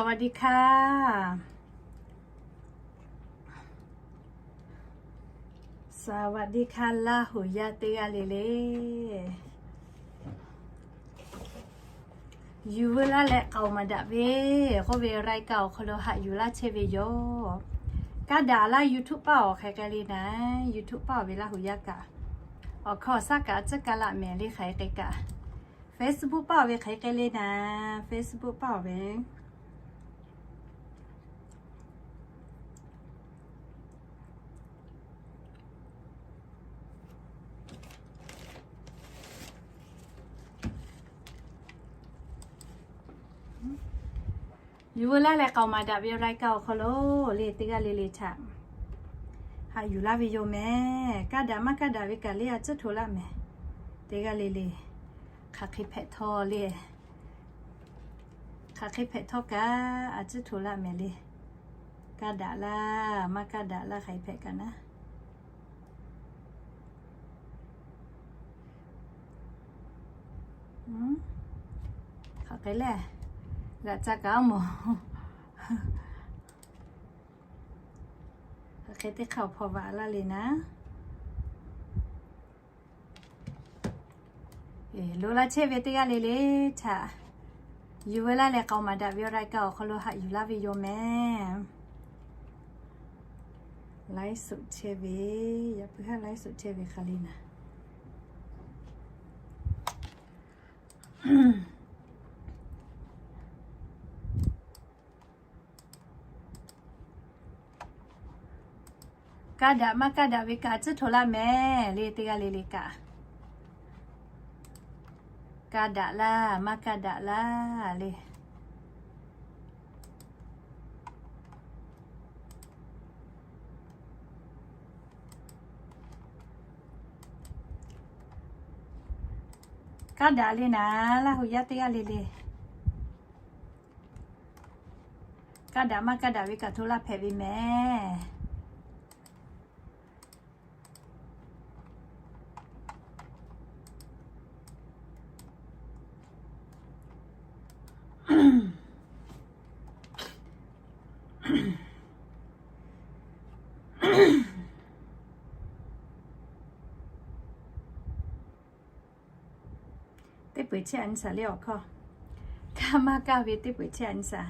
สวัสดีค่ะ สวัสดีค่ะ Laˇ huˍ yaˇ teˇ g'aˇ le le. Yuˬ veu laˇ leh k'aoˍ maˍ daꞈ ve k'oˆ ve รายการ awˬ hk'aw lo haꞈ yuˬ laˇ chehˇ ve yoˬ. Kaˇ daꞈ laˇ, YouTube paˇ awˬ hk'aˬ hk'e k'ai le naˍ, YouTube paˇ awˬ ve Laˇ huˍ yaˇ kaꞈ, awˬ hkawˇ awˬ shaˉ kaꞈ a ciˉ kaˇ laˆ mehˍ le hk'aˬ hk'e k'ai kaꞈ, Facebook paˇ awˬ ve hk'aˬ hk'e k'ai le naˍ, Facebook paˇ awˬ ve Yuˬ veu laˇ leh k'aoˍ maˍ daꞈ ve รายการ awˬ hk'aw lo le teˇ g'aˇ le le htaꞈ haꞈ yuˬ laˇ ve yoˬ mehˍ. Kaˇ daꞈ maˇ kaˇ daꞈ ve kaꞈ le a ciˉ hto laˆ mehˍ. Teˇ g'aˇ le le hk'aˬ hk'e hpehꞈ htawˇ le, hk'aˬ hk'e hpehꞈ htawˇ kaꞈ a ciˉ hto laˆ mehˍ le. Kaˇ daꞈ laˇ maˇ kaˇ daꞈ laˇ hk'aˬ hk'e hpehꞈ kaꞈ naˉ. Hk'aˬ hk'e le, g'aꞈ ca kaꞈ mawˬ. Hk'aˬ hk'e teˇ hk'aˇ awˬ hpaw vaꞈ laˇ le naˉ. Loꞈ la chehˇ ve teˇ g'aˇ le le htaꞈ yuˬ veu laˇ leh k'aoˍ maˍ daꞈ ve รายการ awˬ hk'aw lo haꞈ yuˬ laˇ ve yoˬ mehˍ. Laiˉ suꞈ chehˇ ve, yaꞈ puiˉ haˉ laiˉ suꞈ chehˇ ve hk'aˬ le naˍ. Kaˇ daꞈ maˇ kaˇ daꞈ ve kaꞈ a ciˉ hto laˆ mehˍ le teˇ g'aˇ le le kaꞈ. Kaˇ daꞈ laˇ maˇ kaˇ daꞈ laˇ le. Kaˇ daꞈ le naˍ, Laˇ huˍ yaˇ teˇ g'aˇ le le. Kaˇ daꞈ maˇ kaˇ daꞈ ve kaꞈ hto laˇ hpehꞈ ve mehˍ. Teˇ peu-eˬ chehˇ a nyi shaˍ le awˬ hkawˇ. Kaˇ maˇ kaˇ ve teˇ peu-eˬ chehˇ a nyi shaˍ.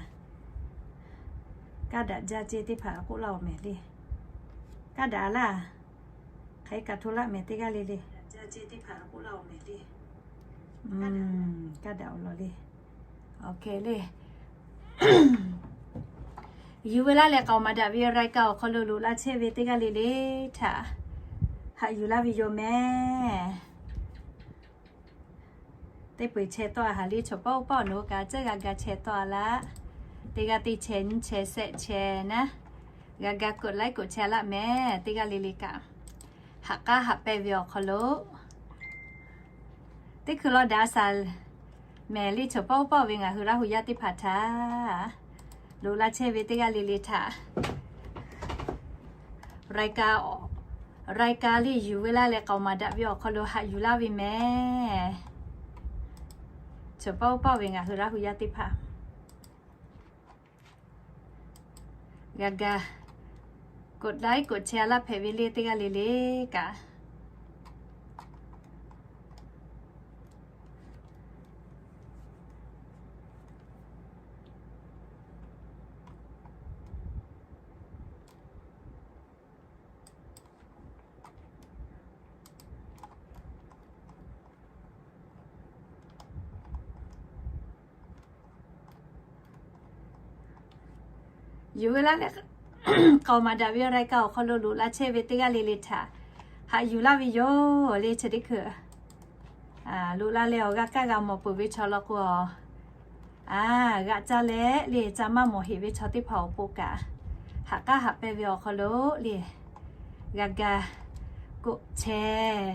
Kaˇ daꞈ jaˇ ceˇ teˇ hpaˍ k'oˆ laˇ-oˬ mehˍ le. Kaˇ daꞈ laˇ. Hk'aˬ hk'e kaꞈ hto laˆ mehˍ teˇ g'aˇ le le. Kaˇ daꞈ awˬ lawn le. Awˬ hk'e le. Yuˬ veu laˇ leh k'aoˍ maˍ daꞈ ve รายการ awˬ hk'aw lo loꞈ la chehˇ ve teˇ g'aˇ le le htaꞈ haꞈ yuˬ laˇ ve yoˬ mehˍ. Teˇ peu-eˬ chehˇ tawˆ a haˍ le, chaw paˆ oˇ paˆ awˬ nawˬ hui kaꞈ a ciˉ g'a ga chehˇ tawˆ a laˇ. Teˇ g'aˇ teˇ chehˇ nyiˇ chehˇ shehˆ chehˇ naˉ, g'a ga กดไลค์ กดแชร์ laˆ mehˍ. Teˇ g'aˇ le le kaꞈ haꞈ k'aˉ haꞈ pehnˇ ve awˬ hk'aw lo teˇ hkui law daꞈ a shaˍ mehˍ le, chaw paˆ oˇ paˆ ve ngaˬ hui Laˇ huˍ yaˇ teˇ hpaˍ htaꞈ loꞈ la chehˇ ve teˇ g'aˇ le le htaꞈ รายการ le yuˬ veu laˇ leh k'aoˍ maˍ daꞈ ve awˬ hk'aw lo haꞈ yuˬ laˇ ve mehˍ. Chaw paˆ oˇ paˆ ve ngaˬ hui Laˇ huˍ yaˇ teˇ hpaˍ g'a ga กดไลค์ กดแชร์ laˇ hpehꞈ ve le teˇ g'aˇ le le kaꞈ. Yuˬ veu laˇ leh k'aoˍ maˍ daꞈ ve รายการ awˬ hk'aw lo loꞈ la chehˇ ve teˇ g'aˇ le le htaꞈ haꞈ yuˬ laˇ ve yoˬ le. Chi teˇ hkui loꞈ la leh awˬ g'a kaˇ g'a mawˬ peuˬ ve chaw law k'o, a, g'aꞈ ca leh le ca maˇ mawˬ heꞈ ve chaw teˇ hpaˍ awˬ pon kaꞈ, haꞈ k'aˉ haꞈ pehnˇ ve awˬ hk'aw lo le g'a ga กดแชร์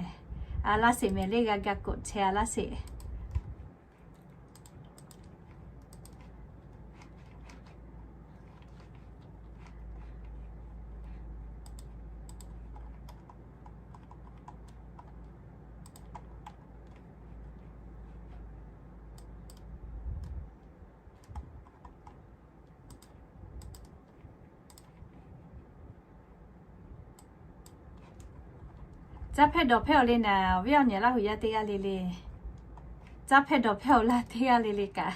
a laˇ sheˍ mehˍ le, g'a ga กดแชร์ a laˇ sheˍ. Caˇ hpehˇ dawˬ hpehˇ-oˬ le naˍ, awˬ viˉ awˬ nyi Laˇ huˍ yaˇ teˇ g'aˇ le le. Caˇ hpehˇ dawˬ hpehˇ-oˬ laˇ teˇ g'aˇ le le kaꞈ,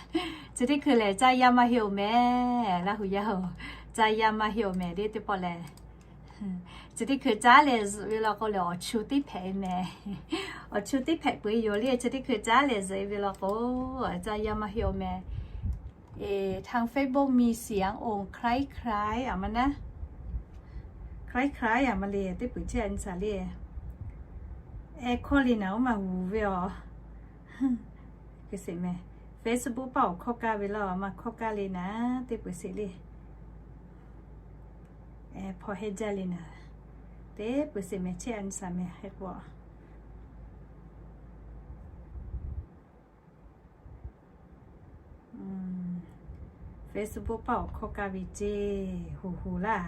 chi teˇ hkui lehˬ caˇ yaˇ maˇ heˆ-oˬ mehˍ. Laˇ huˍ yaˇ-oˬ, caˇ yaˇ maˇ heˆ-oˬ mehˍ le teˇ pawˆ lehˬ. Chi teˇ hkui caˉ lehˬ zuhꞈ ve law k'o lehˬ, awˬ chu teˇ hpehꞈ mehˍ. Awˬ chu teˇ hpehꞈ peuˬ-e yoˬ le. Chi teˇ hkui caˉ lehˬ zuhꞈ ve law k'o, caˇ yaˇ maˇ heˆ-oˬ mehˍ. ทาง Facebook มีเสียงโอ่งคล้ายๆ aˬ ma naˉ, คล้ายๆ aˬ ma le teˇ peuˬ chehˇ a nyi saˍ le. Echo le naˍ, oˇ maˬ g'uˬ ve aˬ. Keu sheˍ mehˍ. Facebook paˆ awˬ hkawˇ kaˇ ve laˇ, maˇ hkawˇ kaˇ le naˍ, teˇ peuˬ sheˍ le. Hpaw hehˉ jaˇ le naˍ, teˇ peuˬ sheˍ mehˍ, chehˇ a nyi saˍ mehˍ hk'e k'o. Facebook paˆ awˬ hkawˇ kaˇ ve ceˇ, huˍ huˍ laˇ.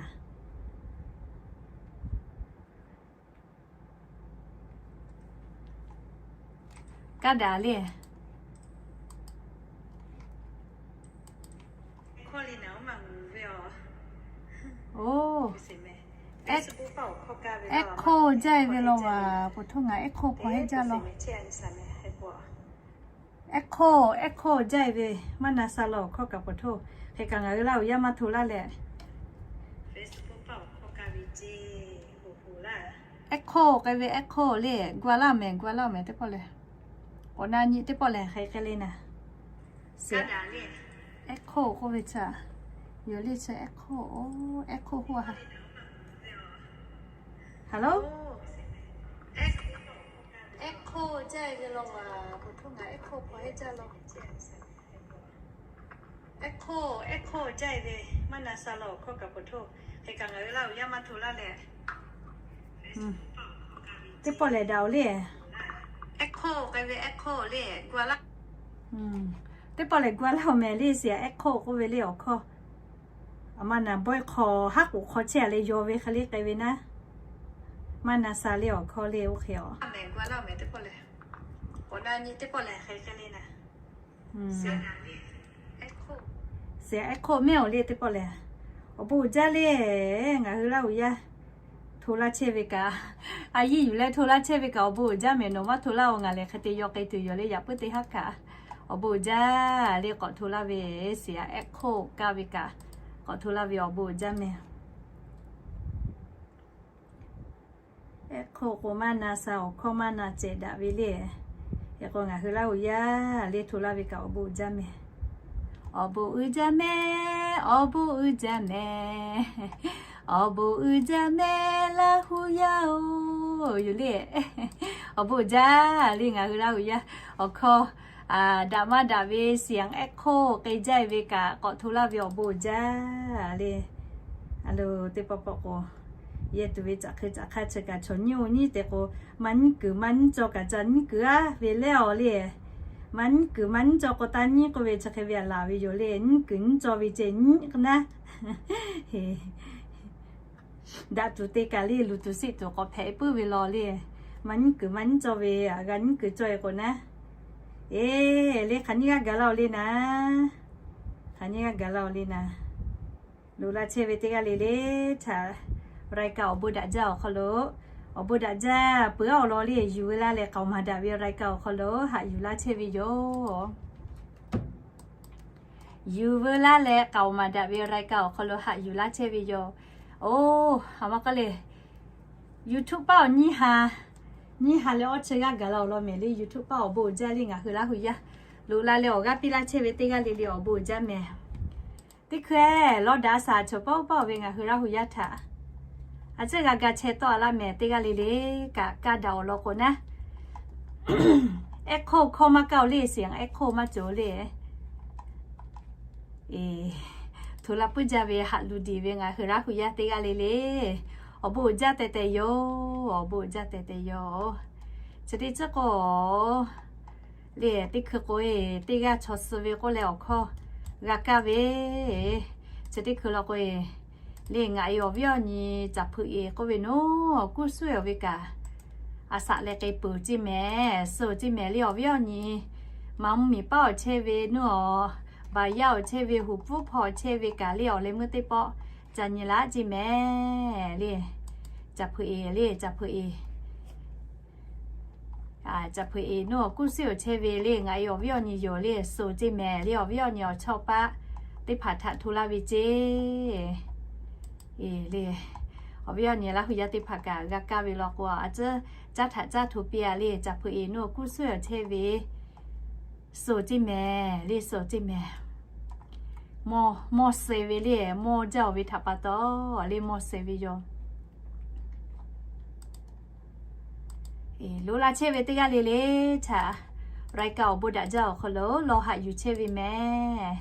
Kaˇ daꞈ le. Oˇ, Echo jaˇ ve law maˬ, po htoˇ ngaˬ Echo hpaw hehˉ jaˇ law. Echo, Echo jaˇ ve, maˇ na sha law awˬ hkawˇ kaꞈ po htoˇ. Hk'e kaꞈ ngaˬ hui Laˇ huˍ yaˇ maˇ hto laˇ leh. Echo k'ai ve, Echo le, gua laˇ mehˍ, gua laˇ mehˍ teˇ pawˆ lehˬ. Awˬ na nyi teˇ pawˆ lehˬ hk'e k'ai le naˍ. Echo k'oˆ ve chaꞈ, yoˬ le chaꞈ Echo, Echo hu a. Hello? Echo jaˇ ve law maˬ, po htoˇ ngaˬ Echo hpaw hehˉ jaˇ law. Echo, Echo jaˇ ve, maˇ na sha law awˬ hkawˇ kaꞈ po htoˇ. Hk'e kaꞈ ngaˬ hui Laˇ huˍ yaˇ maˇ hto laˇ leh. Teˇ pawˆ lehˬ daꞈ-oˬ le. Echo k'ai ve, Echo le, gua laˇ. Teˇ pawˆ lehˬ gua laˇ-oˬ mehˍ le, Siˍ Echo k'oˆ ve le awˬ hkawˇ. Aˬ ma naˍ bawehˇ hk'aw haˉ k'oˍ hk'aw chehˇ a leh yaw ve hk'e le k'ai ve naˉ. Maˇ na sha le awˬ hkawˇ le oˇ hk'e a. Siˍ Echo mehˆ-oˬ le teˇ pawˆ lehˬ. Awˬ bon uiˍ jaˇ le, ngaˬ hui Laˇ huˍ yaˇ hto laˇ chehˇ ve kaꞈ, a yiˇ yuˬ leh hto laˇ chehˇ ve kaꞈ awˬ bon uiˍ jaˇ mehˍ. Nawˬ maˇ hto laˇ-oˬ, ngaˬ lehˬ hk'e te yaw k'ai tuˬ yoˬ le, yaꞈ puiˉ teˇ haˉ kaꞈ. Awˬ bon uiˍ jaˇ le k'awꞈ hto laˇ ve, Siˍ Echo kaˇ ve kaꞈ, k'awꞈ hto laˇ ve awˬ bon uiˍ jaˇ mehˍ. Echo k'o maˇ na sha, awˬ hkawˇ maˇ na cehˬ daꞈ ve le. Hk'e k'o ngaˬ hui Laˇ huˍ yaˇ le hto laˇ ve kaꞈ awˬ bon uiˍ jaˇ mehˍ. Awˬ bon uiˍ jaˇ mehˍ, awˬ bon uiˍ jaˇ mehˍ, awˬ bon uiˍ jaˇ mehˍ Laˇ huˍ yaˇ-oˬ, yoˬ le. Awˬ bon uiˍ jaˇ le ngaˬ hui Laˇ huˍ yaˇ. Awˬ hkawˇ daꞈ maˇ daꞈ ve Siˍ Echo k'ai jaˇ ve kaꞈ k'awꞈ hto laˇ ve awˬ bon uiˍ jaˇ le. A lo teˇ pawˆ pawˆ k'o, yehˬ tuˬ ve caꞈ hk'e caꞈ hk'aˇ chi kaꞈ chaw nyiˇ-oˬ nyiˇ te k'o, maˇ nyiˉ kuiˬ maˇ nyiˉ caw kaꞈ ca nyiˉ kuiˬ aˉ ve lehˬ-oˬ le. Maˇ nyiˉ kuiˬ maˇ nyiˉ caw k'o taˇ nyiˉ k'oˆ ve chi hk'e ve aꞈ laˬ ve yoˬ le. Nyiˉ kuiˬ nyiˉ caw ve ceh nyiˉ k'o naˉ. Daꞈ tuˬ te kaꞈ le, luˬ tuˬ siˆ tuˬ k'awꞈ hpehꞈ puiˉ ve law le. Maˇ nyiˉ kuiˬ maˇ nyiˉ caw ve, aꞈ g'a nyiˉ kuiˬ caw e k'o naˉ. Eˬ, le hk'aˬ nyiˇ g'aˇ gaˬ laˇ-oˬ le naˉ. Hk'aˬ nyiˇ g'aˇ gaˬ laˇ-oˬ le naˉ. Loꞈ laˇ chehˇ ve teˇ g'aˇ le le htaꞈ รายการ awˬ bon daꞈ jaˇ awˬ hk'aw lo, awˬ bon daꞈ jaˇ peuˬ-aˉ awˬ lawn le, yuˬ ve laˇ leh k'aoˍ maˍ daꞈ ve รายการ awˬ hk'aw lo haꞈ yuˬ laˇ chehˇ ve yoˬ. Yuˬ ve laˇ leh k'aoˍ maˍ daꞈ ve รายการ awˬ hk'aw lo haꞈ yuˬ laˇ chehˇ ve yoˬ. Oˇ, aˬ ma k'aˇ le, YouTube paˆ awˬ nyiˇ ha, nyiˇ ha leh awˇ chi g'aˇ gaˬ la awˬ lawn mehˍ le. YouTube paˆ awˬ bon uiˍ jaˇ le ngaˬ hui Laˇ huˍ yaˇ. Loꞈ la leh awˬ g'aˇ piˇ laˇ chehˇ ve teˇ g'aˇ le le awˬ bon uiˍ jaˇ mehˍ. Teˇ hkui-eˬ lawˇ daꞈ shaˍ chaw paˆ paˆ-oˬ ve ngaˬ hui Laˇ huˍ yaˇ htaꞈ a ciˉ g'a ga chehˇ tawˆ a laˇ mehˍ. Teˇ g'aˇ le le kaꞈ kaˇ daꞈ awˬ lawn k'o naˉ, Echo hkawˇ maˇ kaˇ-oˬ le, Siˍ Echo maˇ cawˬ le. Eˬ, hto la puiˉ jaˇ ve haꞈ luˬ diˍ ve ngaˬ hui Laˇ huˍ yaˇ teˇ g'aˇ le le, awˬ bon uiˍ jaˇ tehꞈ tehꞈ yoˬ. Awˬ bon uiˍ jaˇ tehꞈ tehꞈ yoˬ. Chi teˇ ciˉ k'o le, teˇ hkui k'o-e, teˇ g'aˇ chaw suh ve k'oˆ leh awˬ hkawˇ g'a kaˇ ve, chi teˇ hkui law k'o-e, le ngaˬ e awˬ viˉ awˬ nyi Caˬ hpeuꞈ-eˬ k'oˆ ve naˉ, kuˇ suhˉ-eˬ awˬ ve kaꞈ, a shaꞈ leh k'ai peuˬ ceˇ mehˍ, suh ceˇ mehˍ le awˬ viˉ awˬ nyi. Maˇ mvuhˇ miˬ paˉ awˬ chehˇ ve naˉ, awˬ baˬ yaˇ awˬ chehˇ ve, huˍ pfuhˇ hpaw awˬ chehˇ ve kaꞈ le awˬ leh meuˇ teˇ pawˆ ca nyi laˇ ceˇ mehˍ le. Caˬ hpeuꞈ-eˬ le, Caˬ hpeuꞈ-eˬ. Caˬ hpeuꞈ eˍ nuˇ awˬ kuˇ suhˉ awˬ chehˇ ve le, ngaˬ e awˬ viˉ awˬ nyi yoˬ le, suhˍ ceˇ mehˍ le, awˬ viˉ awˬ nyi awˬ chawˇ paˆ teˇ hpaˍ htaꞈ hto laˇ ve ceˇ. Le, awˬ viˉ awˬ nyi Laˇ hui yaˇ teˇ hpaˍ kaꞈ g'a kaˇ ve law k'o, a ciˉ caˇ htaꞈ caˇ hto piˇ-a le, caˬ hpeuꞈ eˍ nuˇ awˬ kuˇ suhˉ awˬ chehˇ ve suhˍ ceˇ mehˍ le, suhˍ ceˇ mehˍ. Mawˇ suh ve le, mawˇ jaˇ-oˬ ve htaꞈ pa taw le, mawˇ suh ve yoˬ. Loꞈ la chehˇ ve teˇ g'aˇ le le htaꞈ รายการ awˬ bon daꞈ jaˇ awˬ hk'aw lo lawˬ haꞈ yuˬ chehˇ ve mehˍ.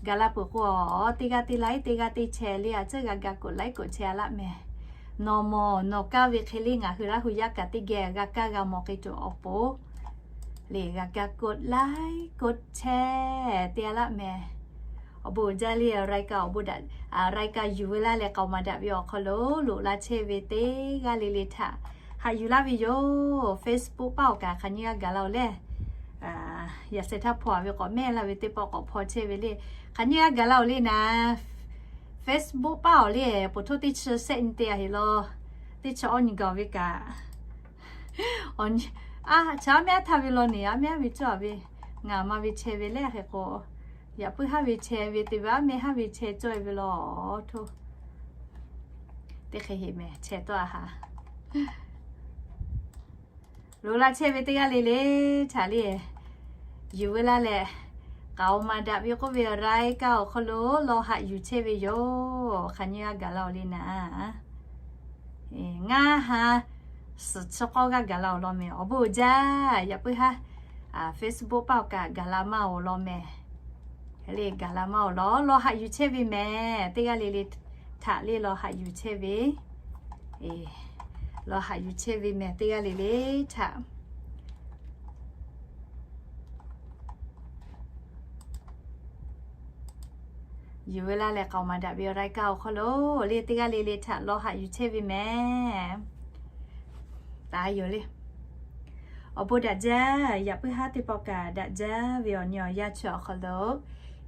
Gaˬ la peuˬ k'o, teˇ g'aˇ teˇ like, teˇ g'aˇ teˇ share le, a ciˉ g'a ga กดไลค์ กดแชร์ a laˇ mehˍ. Nawˬ mawˬ nawˬ kaˇ ve hk'e le ngaˬ hui Laˇ hui yaˇ kaꞈ teˇ geh g'a kaˇ g'a mawˬ k'ai tuˬ awˬ pon le, g'a ga กดไลค์ กดแชร์ te a laˇ mehˍ. Awˬ bon jaˇ le, รายการ awˬ bon daꞈ, รายการ yuˬ ve laˇ leh k'aoˍ maˍ daꞈ ve awˬ hk'aw lo loꞈ la chehˇ ve teˇ g'aˇ le le htaꞈ haꞈ yuˬ laˇ ve yoˬ. Facebook paˇ awˬ kaꞈ hk'aˬ nyi g'a gaˬ la-oˬ le. Yaꞈ sheh htaˇ hpaw-a ve k'awꞈ mehˆ laˇ ve teˇ pawˆ k'awꞈ hpaw chehˇ ve le. Hk'aˬ nyi g'a gaˬ la-oˬ le naˍ. Facebook paˇ awˬ le, poˬ htoˇ teˇ chi shehˆ nyi te-a heˍ law. Teˇ chi awˇ nyi gaˬ ve kaꞈ, a, chaꞈ aˉ mehˉ aˉ htaˇ ve law neˬ, aˉ mehˉ aˉ ve cawˇ-a ve, ngaˬ ma ve chehˇ ve le hk'e k'o, yaꞈ puiˉ haˉ ve chehˇ ve te ve, aˉ mehˉ haˉ ve chehˇ cawˇ-e ve law. Htoˇ, teˇ hk'e heˍ mehˍ chehˇ tawˆ-a haˍ. Loꞈ la chehˇ ve teˇ g'aˇ le le htaꞈ le, yuˬ ve laˇ leh k'aoˍ maˍ daꞈ ve k'oˆ ve รายการ awˬ hk'aw lo lawˬ haꞈ yuˬ chehˇ ve yoˬ. Hk'aˬ nyi g'a gaˬ la-oˬ le naˍ. Ngaˇ ha suhˍ chi k'awˇ g'aˇ gaˬ la-oˬ law mehˍ. Awˬ bon jaˇ, yaꞈ puiˉ haˉ Facebook paˇ awˬ kaꞈ gaˬ la maˇ-oˬ law mehˍ. Le gaˬ la maˇ-oˬ law, lawˬ haꞈ yuˬ chehˇ ve mehˍ. Teˇ g'aˇ le le htaꞈ le lawˬ haꞈ yuˬ chehˇ ve, lawˬ haꞈ yuˬ chehˇ ve mehˍ. Teˇ g'aˇ le le htaꞈ yuˬ ve laˇ leh k'aoˍ maˍ daꞈ ve รายการ awˬ hk'aw lo le teˇ g'aˇ le le htaꞈ lawˬ haꞈ yuˬ chehˇ ve mehˍ. Taˍ yoˬ le. Awˬ bon daꞈ jaˇ, yaꞈ puiˉ haˉ teˇ pawˆ kaꞈ daꞈ jaˇ ve awˬ nyi awˬ yanˇ chi awˬ hk'aw lo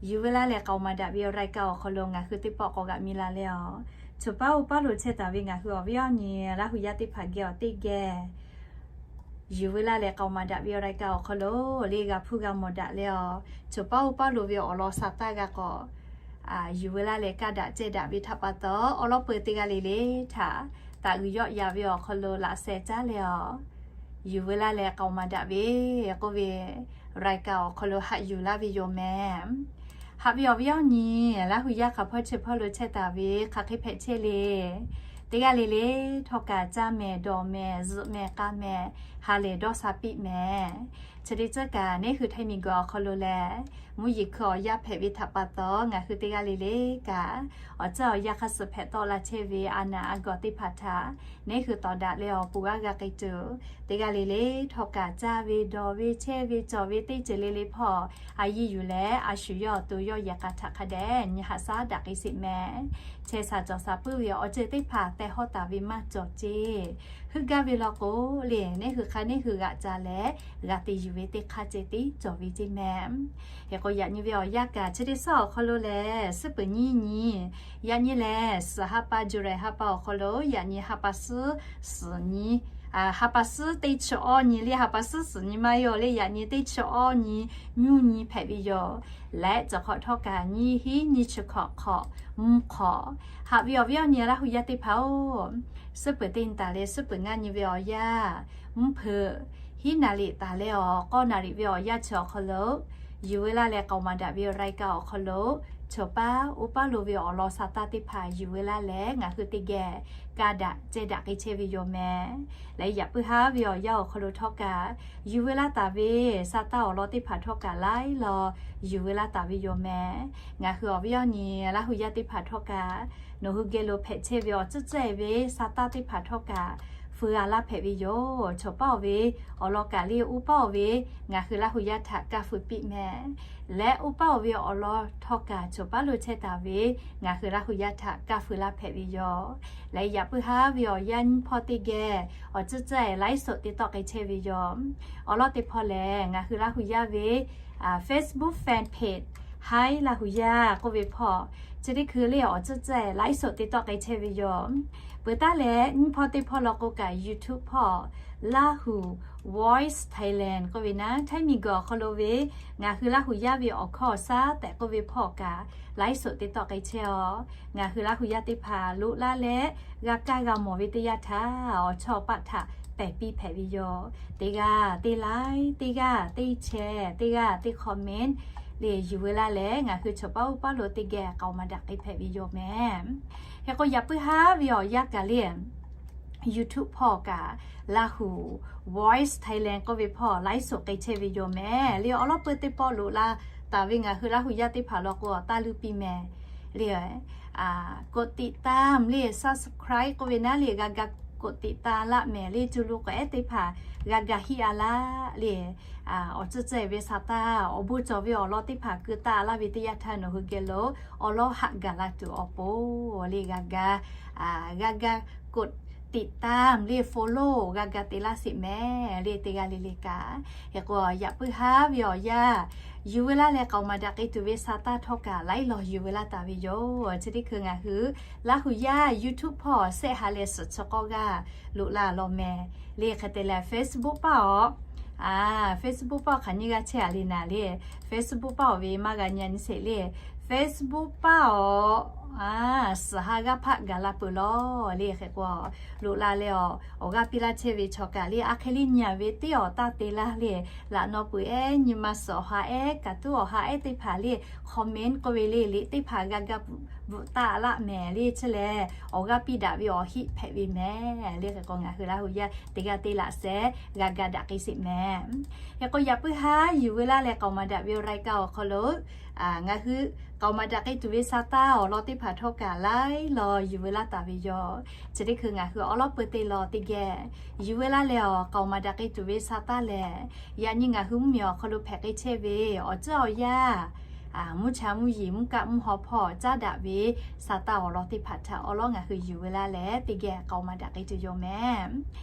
yuˬ ve laˇ leh k'aoˍ maˍ daꞈ ve รายการ awˬ hk'aw lo ngaˬ hui teˇ pawˆ k'awꞈ g'aꞈ mi la leh-aˬ, choˬ paˉ oˇ paˉ lo chehˇ taˍ ve ngaˬ hui awˬ viˉ awˬ nyi Laˇ hui yaˇ teˇ hpaˍ geh awˬ teˇ geh yuˬ ve laˇ leh k'aoˍ maˍ daꞈ ve รายการ awˬ hk'aw lo le g'a hpuˇ g'a mawˬ daꞈ leh-aˬ, choˬ paˉ oˇ paˉ lo ve awˬ lawn sa taˇ g'a k'awꞈ yuˬ ve laˇ leh kaˇ daꞈ cehˇ daꞈ ve htaꞈ pa taw, awˬ lawn peu teˇ g'aˇ le le htaꞈ taꞈ g'uiˬ yawˆ yan ve awˬ hk'aw lo laꞈ sheh caˉ leh-aˬ, yuˬ ve laˇ leh k'aoˍ maˍ daꞈ ve k'oˆ ve รายการ awˬ hk'aw lo haꞈ yuˬ laˇ ve yoˬ mehˍ. Haꞈ ve awˬ viˉ awˬ nyi Laˇ hui yaˇ hk'aˬ hpawˇ chi hpawˇ lo chehˇ taˍ ve hk'aˬ hk'e hpehꞈ chehˇ le. Teˇ g'aˇ le le htawˇ kaꞈ caˇ mehˍ, dawˬ mehˍ, zuhꞈ mehˍ, k'a mehˍ, ha lehˬ dawˇ sha piˇ mehˍ. Chi teˇ ceuˬ kaꞈ neˇ hui htaiˇ miˬ guiˬ awˬ hk'aw lo lehˬ, mvuhˇ yeˬ hkui awˬ yaˇ hpehꞈ ve htaꞈ pa taw, ngaˬ hui teˇ g'aˇ le le kaꞈ awˬ ceuˬ awˬ yanˇ hk'a suh hpehꞈ tawˆ la chehˇ ve a naˍ a gawˬ teˇ hpaˍ htaꞈ neˇ hui tawˍ daꞈ leh awˬ pon g'a g'a k'ai tuˬ, teˇ g'aˇ le le htawˇ kaꞈ caˇ ve, dawˬ ve, chehˇ ve, cawˬ ve teˇ ceuˬ le le hpawˇ a yiˇ yuˬ leh a shu yawˇ awˬ to yawˇ yehˬ k'a htaꞈ hk'a dehꞈ nyi haꞈ shaˉ daꞈ k'ai sheˍ mehˍ. Chehˇ sha cawˬ sha puiˉ ve awˬ ceuˬ teˇ hpaˍ tehˬ hawˉ taˍ ve maˇ cawˬ ceˇ. Heuˆ gaˇ ve law k'o le, neˇ hui hk'a neˇ hui g'aꞈ ca leh g'a te yuˬ ve teˇ hk'aˇ ceh tiˉ cawˬ ve ceˇ mehˍ. Hk'e k'o yaꞈ nyi ve awˬ yanˇ kaꞈ chi teˇ suhˉ awˬ hk'aw lo lehˬ, suhˉ peuˬ nyiˇ nyi, yaꞈ nyi lehˬ suhˍ ha pa, July ha pa awˬ hk'aw lo yaꞈ nyi ha pa suhˉ suhˍ nyi, ha pa suhˉ teˇ chi awˇ nyi le, ha pa suhˉ suhˍ nyi maˇ heˆ-oˬ le, yaꞈ nyi teˇ chi awˇ nyi nyuˇ nyi hpehꞈ ve yoˬ. Leh cawˬ hk'awꞈ htawˇ kaꞈ nyiˇ hinˉ nyiˇ chi hkawꞈ hk'awꞈ mvuhˇ hk'awꞈ. Haꞈ ve awˬ viˉ awˬ nyi Laˇ hui yaˇ teˇ hpaˍ-oˬ, suhˉ peuˬ teˇ nyi taˍ leh suhˉ peuˬ ngaˇ nyi ve awˬ yanˇ, mvuhˇ hpeuꞈ hiˉ naˍ riˍ taˍ leh awˬ k'awˇ naˍ riˍ ve awˬ yanˇ chi awˬ hk'aw lo yuˬ ve laˇ leh k'aoˍ maˍ daꞈ ve รายการ awˬ hk'aw lo choˬ paˉ oˇ paˉ lo ve awˬ lawn sa taˇ teˇ hpaˍ yuˬ ve laˇ leh ngaˬ hui teˇ geh kaˇ daꞈ cehˇ daꞈ k'ai chehˇ ve yoˬ mehˍ. Leh yaꞈ puiˉ haˉ ve awˬ yanˇ awˬ hk'aw lo htawˇ kaꞈ yuˬ ve laˇ taˍ ve sa taˇ awˬ lawn teˇ hpaˍ htawˇ kaꞈ laiˉ law yuˬ ve laˇ taˍ ve yoˬ mehˍ. Ngaˬ hui awˬ viˉ awˬ nyi Laˇ hui yaˇ teˇ hpaˍ htawˇ kaꞈ nawˬ hui geh lo hpehꞈ chehˇ ve awˬ tcuhˉ cehˇ ve sa taˇ teˇ hpaˍ htawˇ kaꞈ fuiˍ g'a laˇ hpehꞈ ve yoˬ. Choˬ paˉ oˇ ve awˬ lawn kaꞈ le oˇ paˉ oˇ ve ngaˬ hui Laˇ hui yaˇ htaꞈ kaˇ fuiˍ piˇ mehˍ. Leh oˇ paˉ oˇ ve awˬ lawn htawˇ kaꞈ choˬ paˉ lo chehˇ taˍ ve ngaˬ hui Laˇ hui yaˇ htaꞈ kaˇ fuiˍ laˇ hpehꞈ ve yoˬ. Leh yaꞈ puiˉ haˉ ve awˬ yanˇ nyiˇ hpawˇ teˇ geh awˬ ceuˬ ceuˬ laiˉ suhˍ te tawˆ k'ai chehˇ ve yoˬ. Awˬ lawn teˇ hpawˇ lehˬ, ngaˬ hui Laˇ hui yaˇ ve Facebook fan page Hi Laˇ huˍ yaˇ k'oˆ ve hpawˇ, chi teˇ hkui le awˬ tcuhˉ tcuhˉ laiˉ soꞈ te tawˆ k'ai chehˇ ve yoˬ. Peuˬ taˉ leh nyiˇ hpawˇ teˇ hpawˇ law k'o kaꞈ YouTube hpawˇ Laˇ huˍ Voice Thailand k'oˆ ve naˉ, Htaiˇ miˬguiˬ awˬ hk'aw lo ve ngaˬ hui Laˇ huˍ yaˇ ve awˬ hkawˇ awˬ shaˉ tehꞈ k'oˆ ve hpawˇ kaꞈ laiˉ soꞈ te tawˆ k'ai chehˇ aw. Ngaˬ hui Laˇ huˍ yaˇ teˇ hpaˍ loꞈ laˇ leh g'a kaˇ g'a mawˬ ve teˇ yanˇ htaˇ, awˬ chawˇ paˆ htaꞈ pehˬ piˇ hpehꞈ ve yoˬ. Teˇ g'aˇ teˇ like, teˇ g'aˇ teˇ share, teˇ g'aˇ teˇ comment le yuˬ ve laˇ leh, ngaˬ hui chaw paˉ uˉ paˉ lo teˇ geh k'aoˍ maˍ daꞈ k'ai hpehꞈ ve yoˬ mehˍ. Hk'e k'o, yaꞈ puiˉ haˉ ve awˬ yanˇ kaꞈ le YouTube hpawˇ kaꞈ Laˇ huˍ Voice Thailand k'oˆ ve hpawˇ laiˉ soꞈ k'ai chehˇ ve yoˬ mehˍ. Le awˬ lawn peu teˇ pawˆ loꞈ la taˍ ve ngaˬ hui Laˇ huˍ yaˇ teˇ hpaˍ law k'o, taˇ luˇ piˇ mehˍ le. กดติดตาม le subscribe k'oˆ ve naˉ le g'a ga กดติดตาม laˇ mehˍ le. Cuˇ lu k'awehˉ teˇ hpaˍ g'a ga hiˆ a laˇ le. Awˬ tcuhˉ tcuhˉ ve sa taˇ awˬ bon cawˬ ve awˬ lawn teˇ hpaˍ keu taˇ laˇ ve teˇ yanˇ htaˇ, nawˬ hui geh lo awˬ lawn haꞈ gaˬ la tuˬ awˬ pon le g'a ga, g'a ga กดติดตาม le follow g'a ga te laˇ sheˍ mehˍ le. Teˇ g'aˇ le le kaꞈ, hk'e k'o yaꞈ puiˉ haˉ ve awˬ yanˇ yuˬ ve laˇ leh k'aoˍ maˍ daꞈ k'ai tuˬ ve sa taˇ htawˇ kaꞈ laiˉ law yuˬ ve laˇ taˍ ve yoˬ. Chi teˇ hkui ngaˬ hui Laˇ huˍ yaˇ YouTube hpawˇ shehˆ ha leh suhˍ chi k'awˇ g'aˇ loꞈ la law mehˍ le. Hk'e te leh Facebook paˇ awˬ, Facebook paˇ awˬ hk'aˬ nyiˇ g'aˇ chehˇ a le naˍ le. Facebook paˇ awˬ ve maˇ g'a nyi a nyi sheˍ le. Facebook paˇ awˬ suhˍ ha g'aˇ hpaˆ gaˬ la peuˬ law le. Hk'e k'o, loꞈ la leh awˬ, awˬ g'aˇ piˇ laˇ chehˇ ve chaw kaꞈ le, a hk'e le nyi a ve teˇ awˬ taˇ te laˇ le. Laꞈ naw peuˬ ehˉ nyi ma suhˍ awˬ ha ehˉ kaꞈ tuˉ awˬ ha ehˉ teˇ hpaˍ le comment k'oˆ ve le, liꞈ teˇ hpaˍ g'a ga bvuhꞈ taˇ laˇ mehˍ le. Chi lehˬ awˬ g'aˇ piˇ daꞈ ve awˬ hiˆ hpehꞈ ve mehˍ le. Hk'e k'o ngaˬ hui Laˇ huˍ yaˇ teˇ g'aˇ te laꞈ shehˍ g'a ga daꞈ k'ai sheˍ mehˍ. Hk'e k'o yaꞈ puiˉ haˉ yuˬ ve laˇ leh k'aoˍ maˍ daꞈ ve รายการ awˬ hk'aw lo ngaˬ hui k'aoˍ maˍ daꞈ k'ai tuˬ ve sa taˇ awˬ lawn teˇ hpaˍ htawˇ kaꞈ laiˉ law yuˬ ve laˇ taˍ ve yoˬ. Chi teˇ hkui ngaˬ hui awˬ lawn peu te law teˇ geh yuˬ ve laˇ leh awˬ k'aoˍ maˍ daꞈ k'ai tuˬ ve sa taˇ lehˬ, yaꞈ nyi ngaˬ hui mvuhˇmiˬ awˬ hk'aw lo hpehꞈ k'ai chehˇ ve awˬ tcuhˉ awˬ yaˇ mvuhˇ cha mvuhˇ yeˬ mvuhˇ kaˆ mvuhˇ haw hpawˇ caˉ daꞈ ve sa taˇ awˬ lawn teˇ hpaˍ htaꞈ awˬ lawn ngaˬ hui yuˬ ve laˇ leh teˇ geh k'aoˍ maˍ daꞈ k'ai tuˬ yoˬ mehˍ.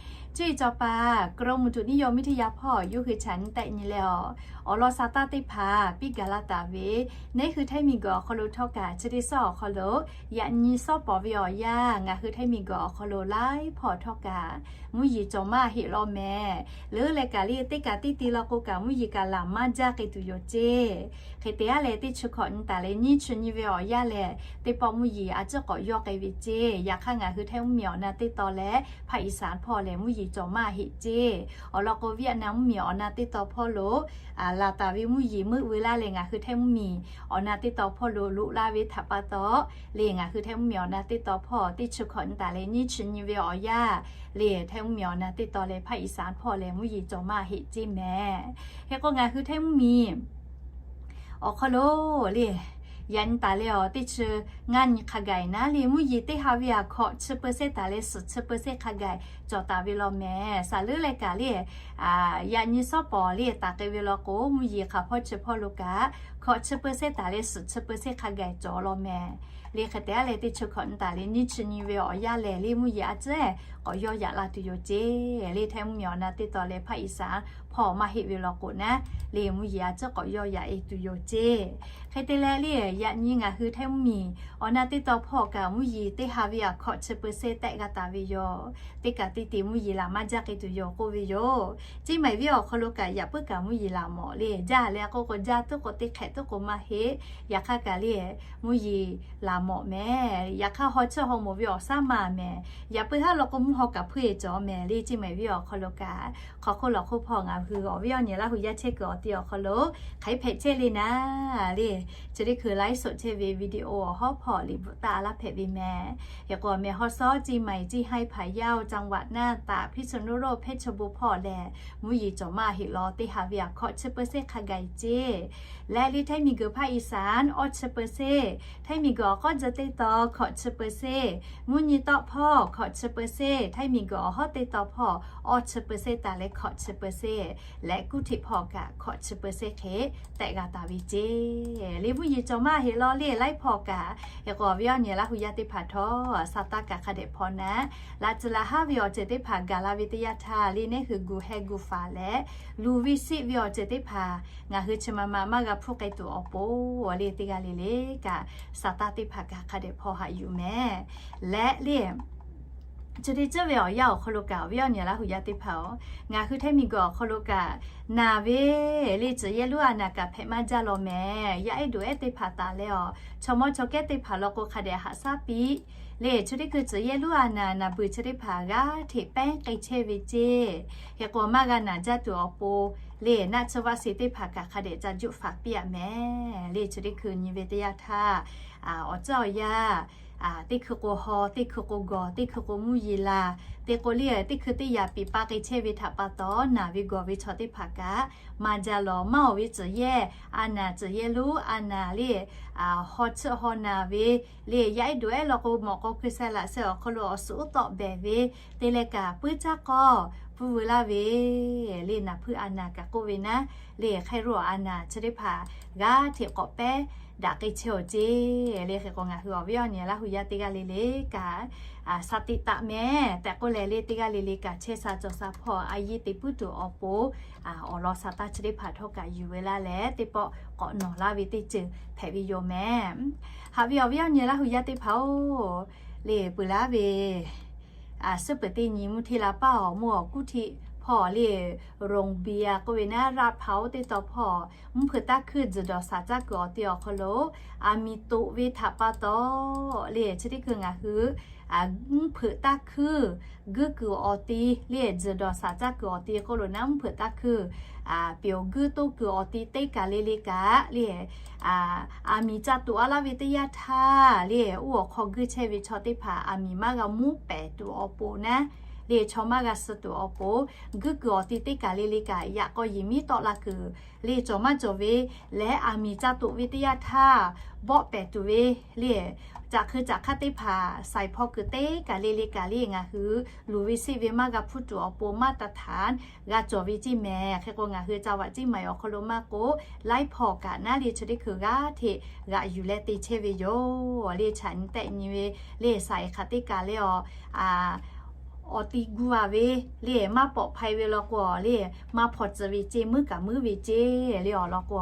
Cuˇ yiˍ cawˬ paˍ กรมอุตุนิยมวิทยา hpawˇ yawˇ hui chaꞈ nyi tehˆ nyi leh awˬ, awˬ lawn sa taˇ teˇ hpaˍ piˇ gaˬ la taˍ ve, neˉ hui Htaiˇ miˬguiˬ awˬ hk'aw lo htawˇ kaꞈ chi teˇ sawˉ awˬ hk'aw lo yaꞈ nyi sawˉ pawˍ ve awˬ yanˇ ngaˬ hui Htaiˇ miˬguiˬ awˬ hk'aw lo laiˉ hpawˇ htawˇ kaꞈ mvuhˇ yeˬ cawˬ maˇ heˆ law mehˍ. Leuˉ leh kaꞈ le teˇ kaꞈ teˇ te law k'o kaꞈ mvuhˇ yeˬ kaꞈ laˬ maˇ jaˇ k'ai tuˬ yoˬ ceˇ. Hk'e te aˉ leh teˇ chi hkawꞈ nyi taˍ leh nyiˇ chi nyi ve awˬ yanˇ lehˬ, teˇ pawˆ mvuhˇ yeˬ a ciˉ k'awꞈ yawˇ k'ai ve ceˇ. Yaꞈ hk'aˇ ngaˬ hui Htaiˇ mvuhˇmiˬ awˬ na teˇ taw leh ภาคอีสาน hpawˇ lehˬ mvuhˇ yeˬ cawˬ maˇ heˆ ceˇ. Awˬ lawn k'o Vietnam mvuhˇmiˬ awˬ na teˇ taw hpawˇ lo laˬ taˍ ve mvuhˇ yeˬ meuˆ ve laˇ leh ngaˬ hui Htaiˇ mvuhˇmiˬ awˬ na teˇ taw hpawˇ lo loꞈ la ve htaꞈ pa taw le ngaˬ hui Htaiˇ mvuhˇmiˬ awˬ na teˇ taw hpawˇ teˇ chi hkawꞈ nyi taˍ leh nyiˇ chi nyi ve awˬ yanˇ le Htaiˇ mvuhˇmiˬ awˬ na teˇ taw leh ภาคอีสาน hpawˇ lehˬ mvuhˇ yeˬ cawˬ maˇ heˆ ceˇ mehˍ. Hk'e k'o ngaˬ hui Htaiˇ mvuhˇmiˬ awˬ hk'aw lo le yaꞈ nyi taˍ leh awˬ teˇ chi ngaˇ nyi hk'a gaˬ naˉ le mvuhˇ yeˬ teˇ ha ve aꞈ hkawꞈ chi เปอร์เซ็นต์ taˍ leh suhˍ chi เปอร์เซ็นต์ hk'a gaˬ cawˬ taˍ ve law mehˍ. Saˍ leuˉ leh kaꞈ le yaꞈ nyi sawˉ pawˍ le taˍ k'ai ve law k'o mvuhˇ yeˬ hk'aˬ hpawˇ chi hpawˇ lo kaꞈ hkawꞈ chi เปอร์เซ็นต์ taˍ leh suhˍ chi เปอร์เซ็นต์ hk'a gaˬ cawˬ law mehˍ. Le hk'e te aˉ leh teˇ chi hkawꞈ nyi taˍ leh nyiˇ chi nyi ve awˬ yanˇ lehˬ le mvuhˇ yeˬ a ciˉ k'awꞈ yawˇ yaꞈ la tuˬ yoˬ ceˇ. Le Htaiˇ mvuhˇmiˬ awˬ na teˇ taw leh ภาคอีสาน hpawˇ maˇ heˆ ve law k'o naˉ le mvuhˇ yeˬ a ciˉ k'awꞈ yawˇ yaꞈ e tuˬ yoˬ ceˇ. Hk'e te leh le yaꞈ nyi ngaˬ hui Htaiˇ mvuhˇmiˬ awˬ na teˇ taw hpawˇ kaꞈ mvuhˇ yeˬ teˇ ha ve aꞈ hkawꞈ chi เปอร์เซ็นต์ tehˆ g'a taˍ ve yoˬ. Teˇ kaꞈ teˇ te mvuhˇ yeˬ laˬ maˇ jaˇ k'ai tuˬ yoˬ k'oˆ ve yoˬ. Ceˇ maˬ ve awˬ hk'aw lo kaꞈ yaꞈ puiˉ kaꞈ mvuhˇ yeˬ laˬ mawˬ le jaˇ leh k'oˆ k'o jaˇ tuˉ k'o teˇ hk'ehꞈ tuˉ k'o maˇ heˆ. Yaꞈ hk'aˇ kaꞈ le mvuhˇ yeˬ laˬ mawˬ mehˍ. Yaꞈ hk'aˇ haw chiˇ haw moˍ ve awˬ shaˉ maˬ mehˍ. Yaꞈ puiˉ haˉ law k'o mvuhˇ haw kaꞈ hpuˇ e cawˬ mehˍ le ceˇ maˬ ve awˬ hk'aw lo kaꞈ hk'aw hk'oˆ lawˬ hk'oˆ hpawˇ ngaˬ hui awˬ viˉ awˬ nyi Laˇ huˍ yaˇ chehˇ kuiˬ awˬ ti awˬ hk'aw lo hk'aˬ hk'e hpehꞈ chehˇ le naˉ le chi teˇ hkui laiˉ soꞈ chehˇ ve video awˬ hawˉ hpawˇ liꞈ bvuhꞈ taˇ laˇ hpehꞈ ve mehˍ. Hk'e k'o mehˬ haw shawˉ ceˇ maˬ ceˇ haiˇ hpaˍ yaˇ oˇ จังหวัดน่าน ตาก พิษณุโลก เพชรบูรณ์ hpawˇ lehˬ mvuhˇ yeˬ cawˬ maˇ heˆ law teˇ ha ve aꞈ hkawꞈ chi เปอร์เซ็นต์ hk'a gaˬ ceˇ. Leh le Htaiˇ miˬguiˬ ภาคอีสาน awˇ chi เปอร์เซ็นต์, Htaiˇ miˬguiˬ awˬ k'awˇ jeh teˇ taw hkawꞈ chi เปอร์เซ็นต์, mvuhˇ nyi tawˆ hpawˇ hkawꞈ chi เปอร์เซ็นต์, Htaiˇ miˬguiˬ awˬ hawˉ teˇ taw hpawˇ awˇ chi เปอร์เซ็นต์ taˍ leh hkawꞈ chi เปอร์เซ็นต์. leh kuˇ htiꞈ hpawˇ kaꞈ hkawꞈ chi peuˬ sehˉ hk'e tehꞈ g'a taˍ ve ceˇ. Le mvuhˇ yeˬ cawˬ maˇ heˆ law le, laiˉ hpawˇ kaꞈ hk'e k'o awˬ viˉ awˬ nyi Laˇ hu yaˇ teˇ hpaˍ htawˇ sa taˇ kaꞈ hk'a dehꞈ hpaw naˉ, laꞈ tcuh laꞈ haˉ ve awˬ ceuˬ teˇ hpaˍ gaˬ la ve teˇ yanˇ htaˇ le, neˇ hui gu heh gu faˍ leh luˬ ve siˆ ve awˬ ceuˬ teˇ hpaˍ ngaˬ hui chi ma ma maˇ g'a hpuˇ k'ai tuˬ awˬ pon le teˇ g'aˇ le le kaꞈ sa taˇ teˇ hpaˍ kaꞈ hk'a dehꞈ hpaw haꞈ yuˬ mehˍ. Leh le chi teˇ ceuˬ ve awˬ yanˇ awˬ hk'aw lo kaꞈ awˬ viˉ awˬ nyi Laˇ hu yaˇ teˇ hpaˍ-oˬ, ngaˬ hui htaiˇ miˬguiˬ awˬ hk'aw lo kaꞈ naˬ ve le tcuhˬ yehˇ lonˉ a naˬ kaꞈ hpehꞈ maˇ jaˇ law mehˍ. Yaˇ ehˉ duˬ ehˉ teˇ hpaˍ taˍ leh awˬ chaw mawˇ chaw kehˉ teˇ hpaˍ law k'o hk'a dehꞈ haꞈ shaˉ piˇ le. Chi teˇ hkui tcuhˬ yehˇ lonˉ a naˬ naˬ beuˬ chi teˇ hpaˍ g'aˇ hteꞈ pehˉ k'ai chehˇ ve ceˇ. Hk'e k'o maˇ g'a naˬ jaˇ tuˬ awˬ pon le naˆ tsuhˇ vaˆ se teˇ hpaˍ kaꞈ hk'a dehꞈ ca juˆ faˍ piˇ-a mehˍ. Le chi teˇ hkui nyi ve teˇ yanˇ htaˇ awˬ ceuˬ awˬ yanˇ teˇ hkui k'o haw, teˇ hkui k'o gawˬ, teˇ hkui k'o mvuhˇ yeˬ la, teˇ k'o le teˇ hkui teˇ yaꞈ piˍ pa k'ai chehˇ ve htaꞈ pa taw, naˬ ve gawˬ ve chaw teˇ hpaˍ kaꞈ maˇ jaˇ law. Maˇ oˬ ve tcuhˬ yehˇ a naˬ, tcuhˬ yehˇ lonˉ a naˬ le haw tsuhˆ haw naˬ ve le yaˇ ehˉ duˬ ehˉ law k'o mawꞈ k'aw hkui seh laꞈ seh awˬ hk'aw lo awˬ suhˍ uˉ tawˆ behˬ ve te leh kaꞈ puiˉ caˇ k'awˇ pfuhˇ veu laˇ ve le naˬ hpuiˇ a naˬ kaꞈ k'oˆ ve naˉ le hk'e ro a naˬ chi teˇ hpaˍ g'aˇ hteꞈ k'awꞈ pehˉ daꞈ k'ai chehˇ-oˬ ceˇ. Le hk'e k'o ngaˬ hui awˬ viˉ awˬ nyi Laˇ hu yaˇ teˇ g'aˇ le le kaꞈ sha tiꞈ taꞈ mehˍ tehꞈ k'oˆ leh le teˇ g'aˇ le le kaꞈ chehˇ sha cawˬ sha hpawˇ a yiˇ te puiˉ tuˬ awˬ pon awˬ lawn sa taˇ chi teˇ hpaˍ htawˇ kaꞈ yuˬ ve laˇ leh teˇ pawˆ k'awꞈ nawˬ laˇ ve teˇ ceuˬ hpehꞈ ve yoˬ mehˍ. Haꞈ ve awˬ viˉ awˬ nyi Laˇ hu yaˇ teˇ hpaˍ-oˬ, le peuˬ laˇ ve suhˉ peuˬ teˇ nyi mvuhˇ hteˇ la paˇ awˬ mvuhˇ awˬ kuˇ htiꞈ hpawˇ le Rongbiya k'oˆ ve naˉ raˇ hpaˍ-oˬ teˇ taw hpawˇ mvuhˇ hpeuꞈ taˇ hkuiˇ tzuhˬ dawˬ saˍ caˇ kuiˬ awˬ ti awˬ hk'aw lo aˬ miˍ toꞈ ve htaꞈ pa taw le chi teˇ hkui ngaˬ hui mvuhˇ hpeuꞈ taˇ hkuiˇ guiˇ kuiˬ awˬ ti le tzuhˬ dawˬ saˍ caˇ kuiˬ awˬ ti k'oˆ lo naˉ mvuhˇ hpeuꞈ taˇ hkuiˇ peuˬ guiˇ toˇ kuiˬ awˬ ti teˇ kaˬ le le kaꞈ le aˬ miˍ ca toꞈ a laˇ ve teˇ yanˇ htaˇ le oˇ awˬ hk'aw guiˇ chehˇ ve chaw teˇ hpaˍ aˬ miˍ maˇ g'a mvuhˇ pehˍ tuˬ awˬ pon naˉ le chaw maˇ g'a suh tuˬ awˬ pon guiˇ kuiˬ awˬ ti teˇ kaˬ le le kaꞈ yaꞈ k'aw yiˍ miˉ tawˆ la kuiˬ le cawˬ maˇ cawˬ ve leh aˬ miˍ ca toꞈ ve teˇ yanˇ htaˇ bawˆ pehˍ tuˬ ve le caꞈ hkui caꞈ hk'aˇ teˇ hpaˍ saiˍ hpaw kuiˬ teˇ kaˬ le le kaꞈ le ngaˬ hui luˬ ve siˆ ve maˇ g'a hpuˇ tuˬ awˬ pon maˇ taˍ htaˍ g'a cawˬ ve ceˇ mehˍ. Hk'e k'o ngaˬ hui ca vaꞈ ceˇ maˍ awˬ hk'aw lo maˇ k'o laiˉ hpawˇ kaꞈ naˉ le chi teˇ hkui g'aˇ hteꞈ g'aꞈ yuˬ leh te chehˇ ve yoˬ. Le chaꞈ nyi tehˆ nyi ve le saiˍ hk'aˬ teˇ kaˬ le awˬ awˬ ti gu a ve le maˇ pawꞈ hpaw ve law k'o le maˇ hpaw tcuh ve ceˇ, muiˉ kaꞈ muiˉ ve ceˇ le awˬ lawn k'o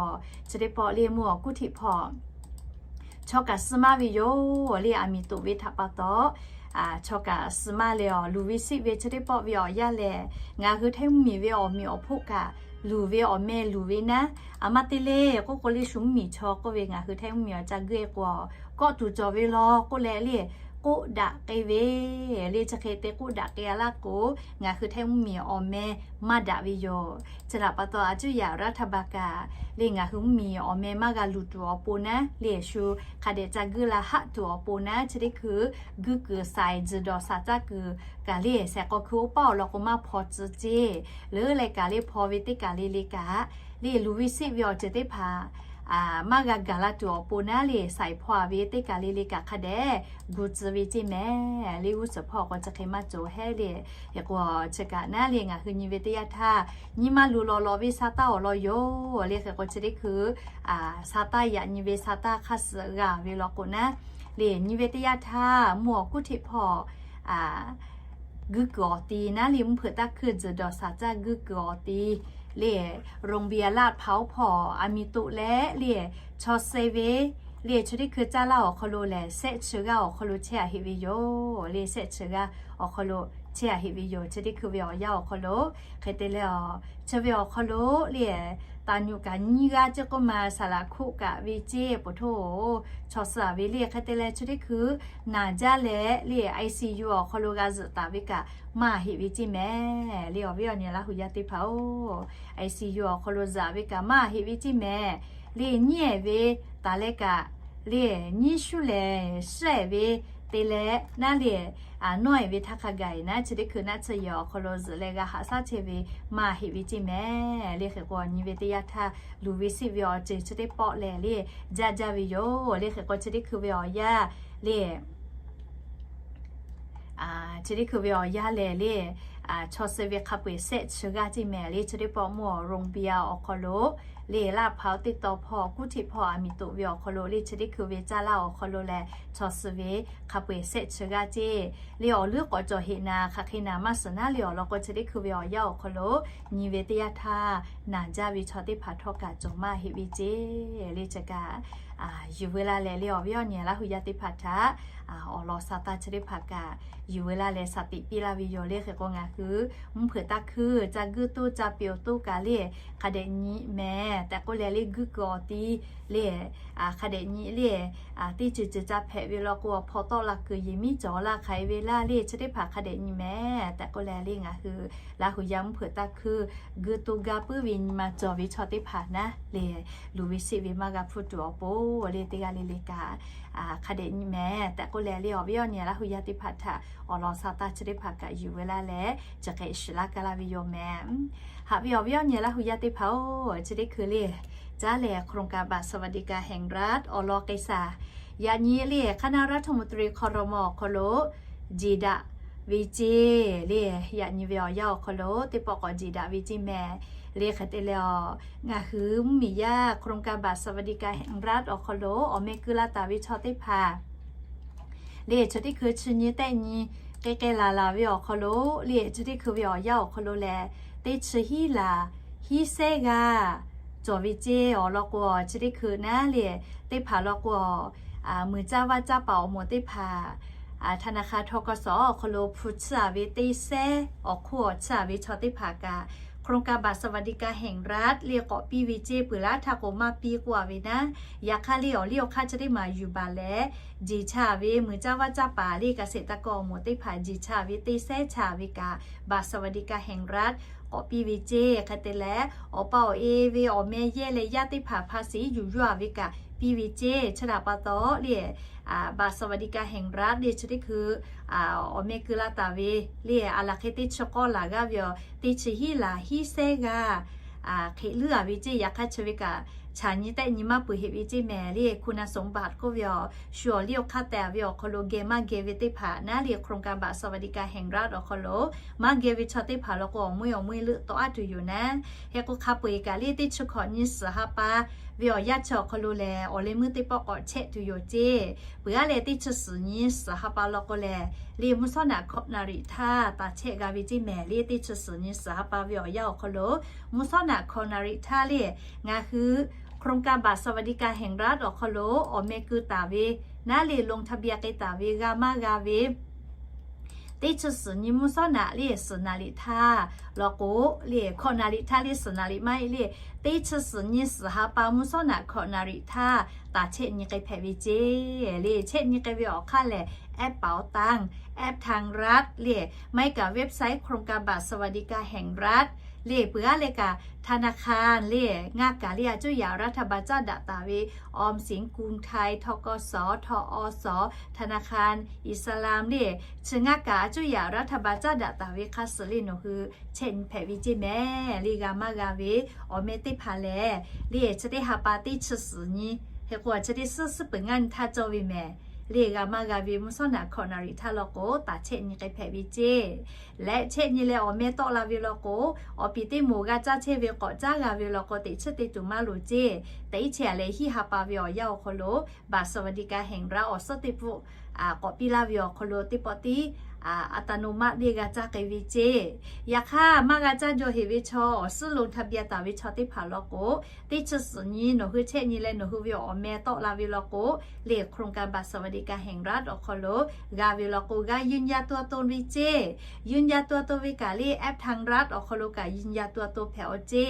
chi teˇ pawˆ le mvuhˇ awˬ kuˇ htiꞈ hpawˇ chaw kaꞈ suh maˇ ve yoˬ. Le aˬ miˍ toꞈ ve htaꞈ pa taw chaw kaꞈ suh maˇ leh awˬ luˬ ve siˆ ve chi teˇ pawˆ ve awˬ yanˇ lehˬ ngaˬ hui htaiˇ mvuhˇ miˬ ve awˬ miˬ awˬ hpoˆ kaꞈ luˬ ve awˬ meh luˬ ve naˉ, aˬ ma te le k'oˆ k'o le shu mvuhˇ miˬ chaw k'oˆ ve ngaˬ hui htaiˇ mvuhˇ miˬ awˬ ca guˇ e k'o kawˆ tuˬ cawˬ ve law k'oˆ leh le k'oˆ daꞈ k'ai ve le chi hk'e te k'oˆ daꞈ k'ai a laˇ k'o ngaˬ hui htaiˇ mvuhˇ miˬ awˬ meh maˇ daꞈ ve yoˬ. Chi htaꞈ pa taw a cuˇ yaꞈ raˇ htaˇ ba kaꞈ le ngaˬ hui mvuhˇ miˬ awˬ meh maˇ g'a luˬ tuˬ awˬ pon naˉ le shu hk'a dehꞈ ca guˇ la haˆ tuˬ awˬ pon naˉ chi teˇ hkui guˇ kuiˬ saiˍ tzuhˬ dawˬ saˍ caˇ kuiˬ kaꞈ le saiˍ k'aw hkui oˇ paˉ awˬ lawn k'o maˇ hpaw tcuh ceˇ. Leuˉ leh kaꞈ le hpaw ve teˇ kaˬ le le kaꞈ le luˬ ve siˆ ve awˬ ceuˬ teˇ hpaˍ maˇ g'a gaˬ la tuˬ awˬ pon naˉ le saiˍ hpaw a ve teˇ kaˬ le le kaꞈ hk'a dehꞈ gu tcuh ve ceˇ mehˍ. Le g'uˇ suhˍ hpawˇ k'o chi hk'e maˇ cawˬ hehˉ le. Hk'e k'o chi kaꞈ naˉ le ngaˬ hui nyi ve teˇ yanˇ htaˇ nyi ma luˬ lawˬ lawˬ ve sa taˇ awˬ lawn yoˬ. Le hk'e k'o chi teˇ hkui sa taˇ yaꞈ nyi ve sa taˇ hk'aˇ suh g'a ve law k'o naˉ le nyi ve teˇ yanˇ htaˇ mvuhˇ awˬ kuˇ htiꞈ hpawˇ guˇ kuiˬ awˬ ti naˉ le mvuhˇ hpeuꞈ taˇ hkuiˇ tzuhˬ dawˬ saˍ caˇ guˇ kuiˬ awˬ ti le Rongbiya laˇ hpaˍ oˇ hpawˇ aˬ miˍ toꞈ leh le chaw suh ve le chi teˇ hkui caˇ laˇ awˬ hk'aw lo lehˬ sehˆ chi g'aˇ awˬ hk'aw lo chehˇ a heˆ ve yoˬ. Le sehˆ chi g'aˇ awˬ hk'aw lo chehˇ a heˆ ve yoˬ. Chi teˇ hkui ve awˬ yanˇ awˬ hk'aw lo hk'e te leh chi ve awˬ hk'aw lo le taˍ nyuꞈ kaꞈ nyiˇ g'aˇ ceˇ k'oˆ ma saˍ laꞈ hkoˆ kaꞈ ve ceˇ peuˬ htoˇ chaw suh a ve le hk'e te leh chi teˇ hkui naˬ jaˇ leh le ICU awˬ hk'aw lo g'a zuhꞈ taˍ ve kaꞈ maˇ heˆ ve ceˇ mehˍ. Le awˬ viˉ awˬ nyi Laˇ hu yaˇ teˇ hpaˍ-oˬ, ICU awˬ hk'aw lo zuhꞈ ve kaꞈ maˇ heˆ ve ceˇ mehˍ. Le nyiˉ ehˍ ve taˍ leh kaꞈ le nyiˉ shuˉ lehˬ shiˉ ehˍ ve te leh naˉ le nawˇ ehˍ ve htaˇ hk'a gaˬ e naˉ chi teˇ hkui naˆ tsuhˇ yehˬ awˬ hk'aw lo zuhꞈ leh g'a haꞈ shaˉ chehˇ ve maˇ heˆ ve ceˇ mehˍ. Le hk'e k'o nyi ve teˇ yanˇ htaˇ luˬ ve siˆ ve awˬ ceuˬ chi teˇ pawˆ lehˬ le jaˇ jaˇ ve yoˬ. Le hk'e k'o chi teˇ hkui ve awˬ yanˇ le chi teˇ hkui ve awˬ yanˇ lehˬ le chaw suh ve hk'a peu-eˬ shehˆ chi g'aˇ ceˇ mehˍ le. Chi teˇ pawˆ mvuhˇ awˬ Rongbiya awˬ hk'aw lo le, Laˇ hpaˍ-oˬ teˇ taw hpawˇ kuˉ hteꞈ hpawˇ a miˬ toꞈ ve awˬ hk'aw lo le, chi teˇ hkui ve caˇ laˇ awˬ hk'aw lo lehˬ, chaw suh ve hk'a peu-eˬ shehˆ chi g'aˇ ceˇ le. Awˬ leuˉ k'awꞈ cawˬ heꞈ naˍ, hk'aˬ hk'e naˍ maˇ suhˍ naˉ le awˬ lawn k'o, chi teˇ hkui ve awˬ yanˇ awˬ hk'aw lo nyi ve teˇ yanˇ htaˇ, naˬ jaˇ ve chaw teˇ hpaˍ htawˇ kaꞈ cawˬ maˇ heˆ ve ceˇ le. Chi kaꞈ yuˬ veu laˇ leh le, awˬ viˉ awˬ nyi Laˇ hu yaˇ teˇ hpaˍ htaꞈ awˬ lawn sa taˇ chi teˇ hpaˍ kaꞈ yuˬ veu laˇ leh, shaˍ tiꞈ piˇ laˇ ve yoˬ le. Hk'e k'o, ngaˬ hui mvuhˇ hpeuꞈ taˇ hkuiˇ, ca guiˇ toˇ ca peꞈ awˬ toˇ kaꞈ le, hk'a dehꞈ nyi mehˍ tehꞈ k'oˆ leh le, guiˇ kuiˬ awˬ ti le, hk'a dehꞈ nyi le, teˇ ceuˬ ceuˬ ca hpehꞈ ve law k'o, awˬ hpaw tawˆ la kuiˬ yehˬ miˉ cawˬ laˇ hk'aˬ hk'e ve laˇ le, chi teˇ hpaˍ hk'a dehꞈ nyi mehˍ tehꞈ k'oˆ leh le, ngaˬ hui Laˇ hu yaˇ mvuhˇ hpeuꞈ taˇ hkuiˇ, guiˇ toˇ gaˇ puiˉ ve nyi ma cawˬ ve chaw teˇ hpaˍ naˉ le, luˬ ve sheˆ ve maˇ g'a hpuˇ tuˬ awˬ pon le, teˇ g'aˇ le le kaꞈ hk'a dehꞈ nyi mehˍ tehꞈ k'oˆ leh le, awˬ viˉ awˬ nyi Laˇ hu yaˇ teˇ hpaˍ htaꞈ awˬ lawn sa taˇ chi teˇ hpaˍ kaꞈ yuˬ veu laˇ leh, chi hk'e shiˍ laˇ kaˇ laˇ ve yoˬ mehˍ. Haꞈ ve awˬ viˉ awˬ nyi Laˇ hu yaˇ teˇ hpaˍ-oˬ, chi teˇ hkui le caˉ leh โครงการบัตรสวัสดิการแห่งรัฐ awˬ lawn k'ai shaˍ. Yaꞈ nyi le คณะรัฐมนตรี ครม. awˬ hk'aw lo jeˬ daꞈ ve ceˇ le, yaꞈ nyi ve awˬ yanˇ awˬ hk'aw lo teˇ pawˆ k'awꞈ jeˬ daꞈ ve ceˇ mehˍ le. Hk'e te leh, ngaˬ hui mvuhˇmiˬ yaˇ โครงการบัตรสวัสดิการแห่งรัฐ awˬ hk'aw lo awˬ meh keu la taˍ ve chaw teˇ hpaˍ le, chi teˇ hkui chi nyi tehˆ nyi k'ai k'ai laˬ laˬ ve awˬ hk'aw lo le, chi teˇ hkui ve awˬ yanˇ awˬ hk'aw lo lehˬ, teˇ chi hiˉ laˬ hiˉ sehˉ g'aˇ cawˬ ve ceˇ. Awˬ lawn k'o, chi teˇ hkui naˉ le, teˇ hpaˍ law k'o, muiˬ caˇ vaˇ caˇ paˍ awˬ moˍ teˇ hpaˍ ธนาคาร ทกส. awˬ hk'aw lo hpu tsuhˇ a ve teˇ sehˉ awˬ hk'oˆ awˬ tsuhˇ a ve chaw teˇ hpaˍ kaꞈ โครงการบัตรสวัสดิการแห่งรัฐ le k'awꞈ piˇ ve ceˇ. Peuˬ laˇ htaˇ k'o maˇ piˇ k'oˆ a ve naˉ, yaꞈ hk'aˇ le awˬ liˇ awˬ hk'aˇ chi teˇ maˬ yuˬ baˬ leh, jeˬ cha ve muiˬ caˇ vaˇ caˇ paˍ le เกษตรกร awˬ moˍ teˇ hpaˍ jeˬ cha ve teˇ sehˉ cha ve kaꞈ บัตรสวัสดิการแห่งรัฐ k'awꞈ piˇ ve ceˇ. Hk'e te leh, awˬ pa awˬ e ve awˬ meh yehˇ leh yaˇ teˇ hpaˍ ภาษี yuˬ yawˇ a ve kaꞈ piˇ ve ceˇ. Chi htaꞈ pa taw le, บัตรสวัสดิการแห่งรัฐ le chi teˇ hkui awˬ meh keu la taˍ ve le, a laˬ hk'e teˇ chi k'awˇ laˬ g'aˇ ve awˬ, teˇ chi hiˉ laˬ hiˉ sehˉ g'aˇ hk'e leuˉ a ve ceˇ. Yaꞈ hk'aˇ chi ve kaꞈ chaꞈ nyi tehˆ nyi maˇ peuˬ heꞈ ve ceˇ mehˍ le. คุณสมบัติ k'oˆ ve awˬ, shu awˬ liˇ awˬ hk'aˇ tehꞈ ve awˬ hk'aw lo geh maˇ geh ve teˇ hpaˍ naˉ le, โครงการบัตรสวัสดิการแห่งรัฐ awˬ hk'aw lo maˇ geh ve chaw teˇ hpaˍ law k'o, awˬ meuˇ awˬ meuˇ leuˆ tawˆ aˉ tuˬ yoˬ naˉ. Hk'e k'o, hk'a peu-eˬ kaꞈ le teˇ chi hkawꞈ nyi suhˍ ha pa ve awˬ yanˇ chi awˬ hk'aw lo lehˬ, awˬ leh meuˇ teˇ pawˆ k'awꞈ chehˇ tuˬ yoˬ ceˇ. Peuˬ aˉ leh teˇ chi suhˍ nyi suhˍ ha pa law k'o lehˬ, le mvuhˇ shawˉ naꞈ hkawꞈ naˍ riˍ htaˇ taˍ chehˇ g'a ve ceˇ mehˍ le. Teˇ chi suhˍ nyi suhˍ ha pa ve awˬ yanˇ awˬ hk'aw lo mvuhˇ shawˉ naꞈ hkawꞈ naˍ riˍ htaˇ le, ngaˬ hui โครงการบัตรสวัสดิการแห่งรัฐ awˬ hk'aw lo awˬ meh keu taˍ ve naˉ le, ลงทะเบียน k'ai taˍ ve g'a maˇ g'a ve teˇ chi suhˍ nyi mvuhˇ shawˉ naꞈ le suhˍ naˍ riˍ htaˇ law k'o, le hkawꞈ naˍ riˍ htaˇ le suhˍ naˍ riˍ maˇ heˆ le, teˇ chi suhˍ nyi suhˍ ha pa mvuhˇ shawˉ naꞈ hkawꞈ naˍ riˍ htaˇ taˍ chehˇ nyi k'ai hpehꞈ ve ceˇ. Le chehˇ nyi k'ai ve awˬ hk'aˇ lehˬ, แอปเป๋าตัง แอปทางรัฐ le, maˇ heˆ kaꞈ เว็บไซต์ โครงการบัตรสวัสดิการแห่งรัฐ le, peuˬ aˉ leh kaꞈ ธนาคาร le, ngaˇ kaˬ le a cuˇ yaꞈ รัฐบาล caˇ daꞈ taˍ ve ออมสิน กรุงไทย ทกส ทอส ธนาคารอิสลาม le, chi ngaˇ kaˬ a cuˇ yaꞈ รัฐบาล caˇ daꞈ taˍ ve hk'a suhˍ le nawˬ hui chehˇ nyi hpehꞈ ve ceˇ mehˍ le. G'a maˇ g'a ve awˬ meh teˇ hpaˍ lehˬ, le chi teˇ ha pa teˇ chi suhˍ nyi, hk'e k'o chi teˇ suhˉ suhˉ peuˬ ngaˇ nyi htaˇ cawˇ ve mehˍ. Le g'a maˇ g'a ve mvuhˇ shawˉ naꞈ hkawꞈ naˍ riˍ htaˇ law k'o, taˍ chehˇ nyi k'ai hpehꞈ ve ceˇ. Leh chehˇ nyi leh awˬ meh tawˆ la ve law k'o, awˬ piˍ teˇ moˍ g'a caˇ chehˇ ve k'awꞈ caˉ g'a ve law k'o, teꞈ chiˇ te tuˬ maˇ loˍ ceˇ. Teꞈ iˉ chehˇ a leh hiˉ ha pa ve awˬ yanˇ awˬ hk'aw lo บัตรสวัสดิการแห่งรัฐ awˬ suhˉ teˇ pawˆ k'awꞈ piˇ laˇ ve awˬ hk'aw lo teˇ pawˆ tiˉ อัตโนมัติ le g'a caˇ k'ai ve ceˇ. Yaꞈ hk'aˇ maˇ g'a caˇ jaw heꞈ ve chaw, awˬ suhˉ ลงทะเบียน taˍ ve chaw teˇ hpaˍ law k'o, teˇ chi suhˍ nyi nawˬ hui chehˇ nyi leh nawˬ hui ve awˬ meh tawˆ la ve law k'o, le โครงการบัตรสวัสดิการแห่งรัฐ awˬ hk'aw lo g'a ve law k'o, g'a ยืนยันตัวตน ve ceˇ. ยืนยันตัวตน ve kaꞈ le แอปทางรัฐ awˬ hk'aw lo kaꞈ ยืนยันตัวตน hpehꞈ awˬ ceˇ.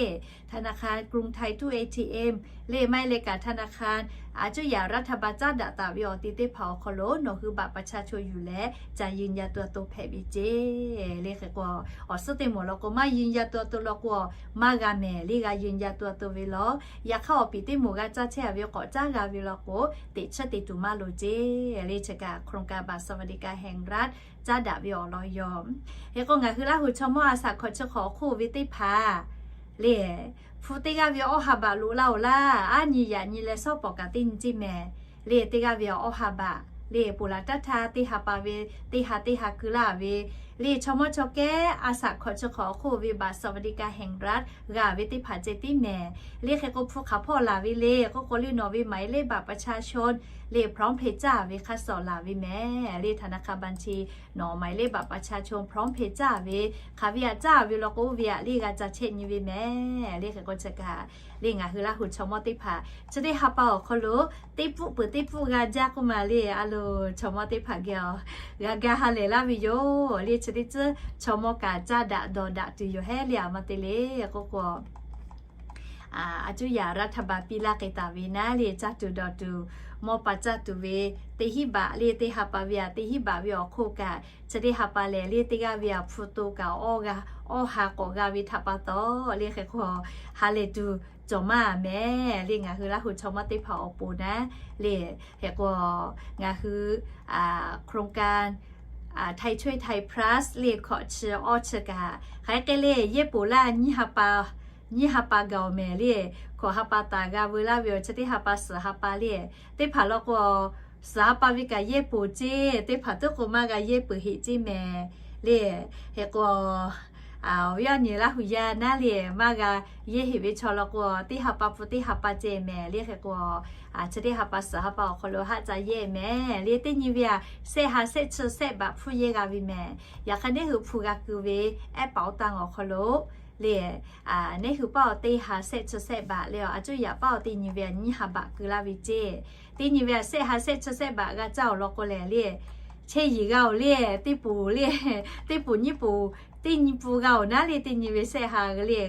ธนาคารกรุงไทย ทุก เอทีเอ็ม le maˇ heˆ leh kaꞈ ธนาคาร a cuˇ yaꞈ รัฐบาล caˇ daꞈ taˍ ve awˬ ti teˇ hpaˍ awˬ hk'aw lo nawˬ hui บัตรประชาชน yuˬ leh ca ยืนยันตัวตน hpehꞈ ve ceˇ. Le hk'e k'o, awˬ suhˉ teˇ moˍ law k'o maˇ ยืนยันตัวตน law k'o, maˇ g'a mehˍ le g'a ยืนยันตัวตน ve law. Yaꞈ hk'aˇ awˬ piˍ teˇ moˍ g'a caˇ chehˇ a ve k'awꞈ caˉ g'a ve law k'o, teꞈ chiˇ te tuˬ maˇ loˍ ceˇ. Le chi kaꞈ โครงการบัตรสวัสดิการแห่งรัฐ caˇ daꞈ ve awˬ lawn yoˬ. Hk'e k'o ngaˬ hui Laˇ hu chaw mawˇ a shaꞈ hkawꞈ chi hk'awꞈ hk'oˆ ve teˇ hpaˍ le, hpu teˇ g'aˇ ve awˇ ha baꞈ loꞈ la-oˬ laˇ. Aˉ nyi yaꞈ nyi leh shawˉ pawˍ kaꞈ teˇ nyi ceˇ mehˍ. Le teˇ g'aˇ ve awˇ ha baꞈ le, ponˬ laˬ taˇ htaˇ teˇ ha pa ve, teˇ ha teˇ ha keu laˇ ve, le, chaw mawˇ chaw kehˉ a shaꞈ hkawꞈ chi hk'awꞈ awˬ hk'oˆ ve บัตรสวัสดิการแห่งรัฐ g'a ve teˇ hpaˍ ceh tiˉ mehˍ. Le hk'e k'o hpu hk'aˬ hpawˇ laˬ ve le k'oˆ k'o le, nawˬ ve หมายเลขบัตรประชาชน le พร้อมเพย์ caˇ ve hk'a shuˍ laˬ ve mehˍ. Le ธนาคารบัญชี nawˬ หมายเลขบัตรประชาชน พร้อมเพย์ caˇ ve, hk'aˬ ve aꞈ caˇ ve law k'o, oˇ ve aꞈ le g'a ca chehˇ nyi ve mehˍ. Le hk'e k'o chi kaꞈ, le ngaˬ hui Laˇ huˍ chaw mawˇ teˇ hpaˍ chi teˇ ha pa awˬ hk'aw lo teˇ pfuhˆ peuˬ teˇ pfuhˆ g'a jaˇ k'oˆ ma le, a lo, chaw mawˇ teˇ hpaˍ geh a, g'a ga ha lehˬ laˇ ve yoˬ. Le chi teˇ tcuhˉ chaw mawˇ kaꞈ caˇ daꞈ dawˬ daꞈ tuˬ yoˬ hehˉ le, a ma te le k'oˆ k'o, a cuˇ yaꞈ รัฐบาล piˇ laˇ k'ai taˍ ve naˉ le, caˇ tuˬ dawˬ tuˬ, mawˇ pa caˇ tuˬ ve teˇ hinˉ baꞈ le, teˇ ha pa ve aꞈ teˇ hinˉ baꞈ ve awˬ hk'oˆ kaꞈ, chi teˇ ha pa lehˬ le, teˇ g'aˇ ve aꞈ hpu to kaꞈ awˇ ha k'awꞈ g'a ve htaꞈ pa taw, le hk'e k'o ha lehˬ tuˬ cawˬ maˇ mehˍ. Le ngaˬ hui Laˇ huˍ chaw mawˇ teˇ hpaˍ awˬ pon naˉ le, hk'e k'o ngaˬ hui โครงการ ไทยช่วยไทย Plus le hkawꞈ chi awˇ chi kaꞈ hk'aˬ hk'e le, yehˇ ponˬ laˇ nyiˇ ha pa gaˬ-oˬ mehˍ le, hkawꞈ ha pa taˍ g'a veu laˇ ve awˬ chi teˇ ha pa suhˍ ha pa le, teˇ hpaˍ law k'o, suhˍ ha pa ve kaꞈ yehˇ ponˬ ceˇ, teˇ hpaˍ tuˉ k'o maˇ g'a yehˇ peuˬ heꞈ ceˇ mehˍ le. Hk'e k'o, awˬ viˉ awˬ nyi Laˇ huˍ yaˇ naˉ le, maˇ g'a yehˇ heꞈ ve chaw law k'o, teˇ ha pa hpu teˇ ha pa ceh mehˍ le. Hk'e k'o, chi teˇ ha pa suhˍ ha pa awˬ hk'aw lo haˆ ca yehˇ mehˍ le. Teˇ nyi ve aꞈ shehˆ ha shehˆ chi shehˆ baꞈ hpfuhˇ yehˇ g'a ve mehˍ. Yaꞈ hk'aˇ neˉ hui hpu g'a keu ve แอปเป๋าตัง awˬ hk'aw lo le, neˉ hui paˇ awˬ teˇ ha shehˆ chi shehˆ baꞈ le, a cuˇ yaꞈ paˇ awˬ teˇ nyi ve aꞈ nyiˇ ha baꞈ keu laˇ ve ceˇ. Teˇ nyi ve aꞈ shehˆ ha shehˆ chi shehˆ baꞈ g'a caˇ awˬ lawn k'o lehˬ le, chehˇ yiˍ g'a-oˬ le, teˇ ponˬ le, teˇ ponˬ nyiˇ ponˬ, teˇ nyi pun g'a-oˬ naˉ le, teˇ nyi ve shehˆ ha le,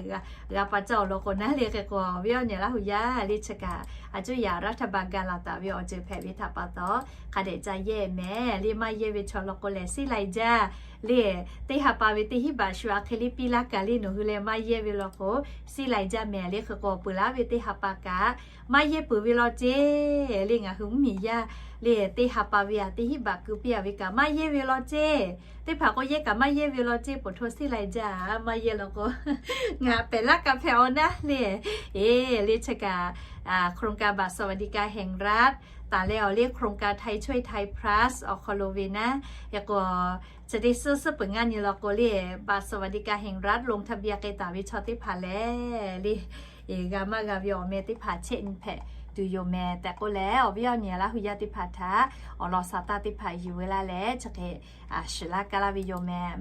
g'a pa caˇ awˬ lawn k'o naˉ le. Hk'e k'o awˬ viˉ awˬ nyi Laˇ huˍ yaˇ le chi kaꞈ, a cuˇ yaꞈ รัฐบาล gaˬ laˬ taˍ ve awˬ ceuˬ hpehꞈ ve htaꞈ pa taw, hk'a dehꞈ ca yehˇ mehˍ le. Maˇ yehˇ ve chaw law k'o lehˬ, สิ้นรายจ่าย le, teˇ ha pa ve teˇ hinˉ baꞈ shu a hk'e le piˇ laˇ kaꞈ le, nawˬ hui leh maˇ yehˇ ve law k'o, สิ้นรายจ่าย mehˍ le. Hk'e k'o peuˬ laˇ ve teˇ ha pa kaꞈ maˇ yehˇ peuˬ ve law ceˇ le. Ngaˬ hui mvuhˇmiˬ yaˇ le, teˇ ha pa ve aꞈ teˇ hinˉ baꞈ keu piˇ a ve kaꞈ maˇ yehˇ ve law ceˇ. Teˇ hpaˍ k'o yehˇ kaꞈ maˇ yehˇ ve law ceˇ, ปวดท้อง สิ้นรายจ่าย maˇ yehˇ law k'o, ngaˬ pehˬ laˇ kaꞈ hpehꞈ-aw naˉ le. E, le chi kaꞈ, โครงการบัตรสวัสดิการแห่งรัฐ taˍ leh awˬ le โครงการ ไทยช่วยไทย Plus awˬ hk'aw lo ve naˉ, hk'e k'o chi teˇ suhˉ suhˉ peuˬ ngaˇ nyi law k'o le, บัตรสวัสดิการแห่งรัฐ ลงทะเบียน k'ai taˍ ve chaw teˇ hpaˍ lehˬ le, g'a maˇ g'a ve awˬ meh teˇ hpaˍ chehˇ nyi hpehꞈ tuˬ yoˬ mehˍ tehꞈ k'oˆ leh, awˬ viˉ awˬ nyi Laˇ huˍ yaˇ teˇ hpaˍ htaꞈ awˬ lawn saˍ taˇ teˇ hpaˍ yuˬ ve laˇ leh chi hk'e shiˍ laˇ kaˇ laˇ ve yoˬ mehˍ.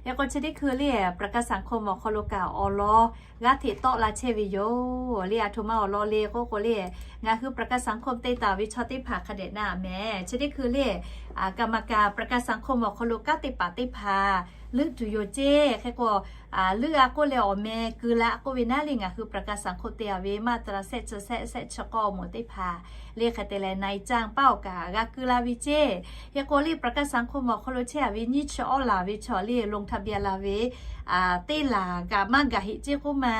Hk'e k'o chi teˇ hkui le, ประกันสังคม awˬ hk'aw lo kaꞈ awˬ lawn g'aˇ hteꞈ tawˆ la chehˇ ve yoˬ le. A htoꞈ ma awˬ lawn le k'oˆ k'o le, ngaˬ hui ประกันสังคม te taˍ ve chaw teˇ hpaˍ hk'a dehꞈ na mehˍ. Chi teˇ hkui le, กรรมการ ประกันสังคม awˬ hk'aw lo kanˉ te paˍ teˇ hpaˍ leuˆ tuˬ yoˬ ceˇ. Hk'e k'o, leuˆ a k'oˆ leh awˬ meh keu la k'oˆ ve naˉ le, ngaˬ hui ประกันสังคม te a ve มาตรา shehˆ chi shehˆ, shehˆ chi k'awˇ moˍ teˇ hpaˍ le, hk'e te leh นายจ้าง paˇ awˬ kaꞈ g'a keu la ve ceˇ. Hk'e k'o le, ประกันสังคม awˬ hk'aw lo chehˇ a ve nyiˇ chi awˇ laˬ ve chaw le, ลงทะเบียน la ve teˇ laˬ kaꞈ maˇ gaˬ heꞈ ceˇ k'oˆ ma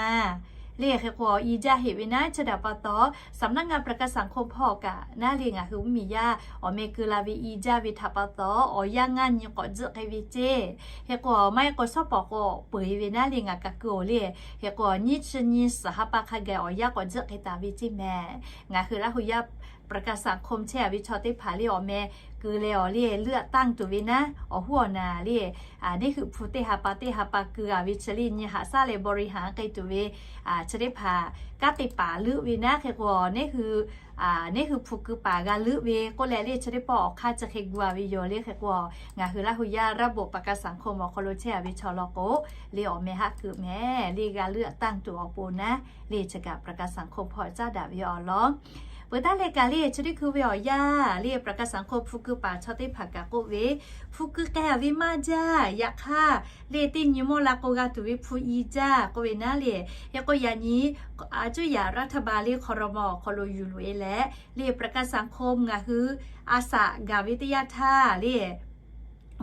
le. Hk'e k'o i jaˇ heꞈ ve naˉ chi htaꞈ pa taw, สำนักงาน ประกันสังคม hpawˇ kaꞈ naˉ le, ngaˬ hui mvuhˇmiˬ yaˇ awˬ meh keu la ve i jaˇ ve htaꞈ pa taw, awˬ yanˇ ngaˇ nyi k'awꞈ tzuhˆ k'ai ve ceˇ. Hk'e k'o maˇ heˆ k'o shawˉ pawˍ k'o peuˬ e ve naˉ le, ngaˬ kaꞈ keu-oˬ le. Hk'e k'o nyiˇ chi nyi suhˍ ha pa hk'a gaˬ awˬ yanˇ k'awꞈ tzuhˆ k'ai taˍ ve ceˇ mehˍ. Ngaˬ hui Laˇ huˍ yaˇ ประกันสังคม chehˇ a ve chaw teˇ hpaˍ le, awˬ meh keu leh awˬ le เลือกตั้ง tuˬ ve naˉ, awˬ hoˉ awˬ naˍ le, neˇ hui hpu teˇ ha pa teˇ ha pa keu a ve chi le, nyi haꞈ shaˉ leh บริหาร k'ai tuˬ ve chi teˇ hpaˍ kanˉ te paˍ leuˆ ve naˉ. Hk'e k'o neˇ hui neˇ hui hpu keu paˍ g'a leuˆ ve k'oˆ leh le, chi teˇ pawˆ awˬ hk'aˇ chi hk'e gu a ve yoˬ le. Hk'e k'o ngaˬ hui Laˇ huˍ yaˇ ระบบ ประกันสังคม awˬ hk'aw lo chehˇ a ve chaw law k'o le, awˬ meh haˆ keu mehˍ le, g'a leuˆ tanˇ tuˬ awˬ pon naˉ le, chi kaꞈ ประกันสังคม hpawˇ caˉ daꞈ ve awˬ lawn. Peuˬ taˉ leh kaꞈ le, chi teˇ hkui ve awˬ yanˇ le, ประกันสังคม hpu keu paˍ chaw teˇ hpaˍ kaꞈ k'oˆ ve, hpu keu k'ai a ve maˇ jaˇ. Yaꞈ hk'aˇ le, teˇ nyi mawˇ la k'o g'a tuˬ ve hpu i jaˇ k'oˆ ve naˉ le. Hk'e k'o yaꞈ nyi a cuˇ yaꞈ รัฐบาล le ครม. awˬ hk'aw lo yuˬ loꞈ e leh le, ประกันสังคม ngaˬ hui a shaꞈ gaˬ ve teˇ yanˇ htaˇ le,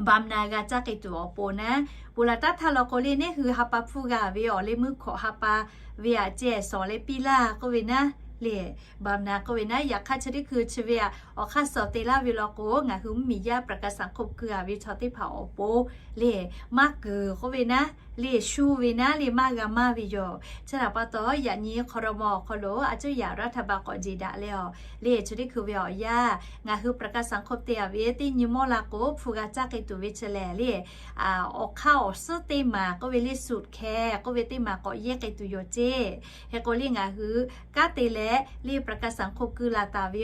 บำนาญ g'a caˇ k'ai tuˬ awˬ pon naˉ, ponˬ laˬ taˇ htaˇ law k'o le, neˇ hui ha pa hpfuhˇ g'a ve awˬ leh meuˇ hkawꞈ ha pa ve aꞈ ceh shawˍ leh piˇ laˇ k'oˆ ve naˉ le, บำนาญ k'oˆ ve naˉ. Yaꞈ hk'aˇ chi teˇ hkui chi ve a, awˬ hk'aˇ suh te laˇ ve law k'o, ngaˬ hui mvuhˇmiˬ yaˇ ประกันสังคม keu a ve chaw teˇ hpaˍ awˬ pon le, maˇ kuiˬ k'oˆ ve naˉ, le shu ve naˉ le maˇ g'a maˇ ve yoˬ. Chi htaꞈ pa taw, yaꞈ nyi hk'aw rawˇ mawˇ awˬ hk'aw lo a cuˇ yaꞈ รัฐบาล k'awꞈ jeˬ daꞈ leh a, le chi teˇ hkui ve awˬ yanˇ ngaˬ hui ประกันสังคม te a ve teˇ nyi mawˇ la k'o, hpu g'a caˇ k'ai tuˬ ve chi lehˬ le, awˬ hk'aˇ awˬ suhˉ teˇ maˬ k'oˆ ve le, สูตรแคร์ k'oˆ ve teˇ maˬ k'awꞈ yehˇ k'ai tuˬ yoˬ ceˇ. Hk'e k'o le ngaˬ hui kanˉ te leh le ประกันสังคม keu laˬ taˍ ve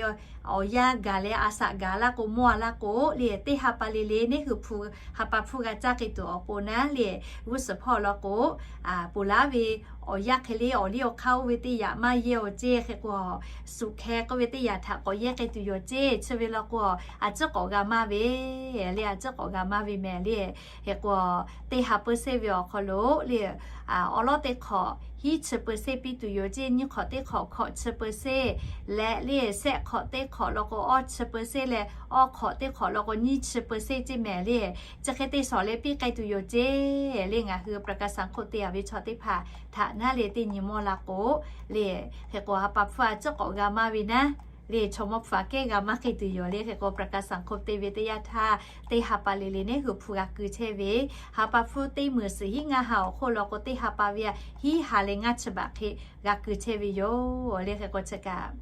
awˬ yanˇ gaˬ leh a shaꞈ gaˬ laˇ k'o, mawˇ a laˇ k'o le, teˇ ha pa le le neˇ hui hpu, ha pa hpu g'a caˇ k'ai tuˬ awˬ pon naˉ le, g'uˇ suhˍ hpawˇ law k'o, ponˬ laˉ ve awˬ yanˇ hk'e le awˬ liˇ awˬ hk'aˇ oˇ ve teˇ yanˇ maˇ yehˇ aˬ ceˇ. Hk'e k'o, สูตรแคร์ k'oˆ ve teˇ yanˇ htaꞈ k'awꞈ yehˇ k'ai tuˬ yoˬ ceˇ. Chi ve law k'o, a ciˉ k'awꞈ g'a maˇ ve le, a ciˉ k'awꞈ g'a maˇ ve mehˍ le. Hk'e k'o, teˇ ha เปอร์เซ็นต์ ve awˬ hk'aw lo le, awˉ lawˉ teˇ hk'awꞈ hiˉ chi เปอร์เซ็นต์ piˇ tuˬ yoˬ ceˇ, nyiˇ hk'awꞈ teˇ hk'awꞈ hkawꞈ chi เปอร์เซ็นต์ leh le, shehˆ hk'awꞈ teˇ hk'awꞈ law k'o awˇ chi เปอร์เซ็นต์ leh, awˇ hk'awꞈ teˇ hk'awꞈ law k'o nyiˇ chi เปอร์เซ็นต์ ceˇ mehˍ le. Chi hk'e te shawˍ leh piˇ k'ai tuˬ yoˬ ceˇ. Le ngaˬ hui ประกันสังคม te a ve chaw teˇ hpaˍ htaꞈ naˉ le teˇ nyi mawˇ la k'o le, hk'e k'o ha pa hpu a ciˉ k'awꞈ g'a maˇ ve naˉ le, chaw mawˇ hpu aꞈ kehˉ g'a maˇ hk'e tuˬ yoˬ le. Hk'e k'o ประกันสังคม te ve teˇ yanˇ htaˇ, teˇ ha pa le le neˇ hui hpu g'a keu chehˇ ve, ha pa hpu teˇ meunˍ suhˍ hiˉ ngaˇ ha awˬ hk'oˆ law k'o, teˇ ha pa ve a hiˉ ha leh ngaˇ chi baꞈ hk'e g'a keu chehˇ ve yoˬ le. Hk'e k'o chi kaꞈ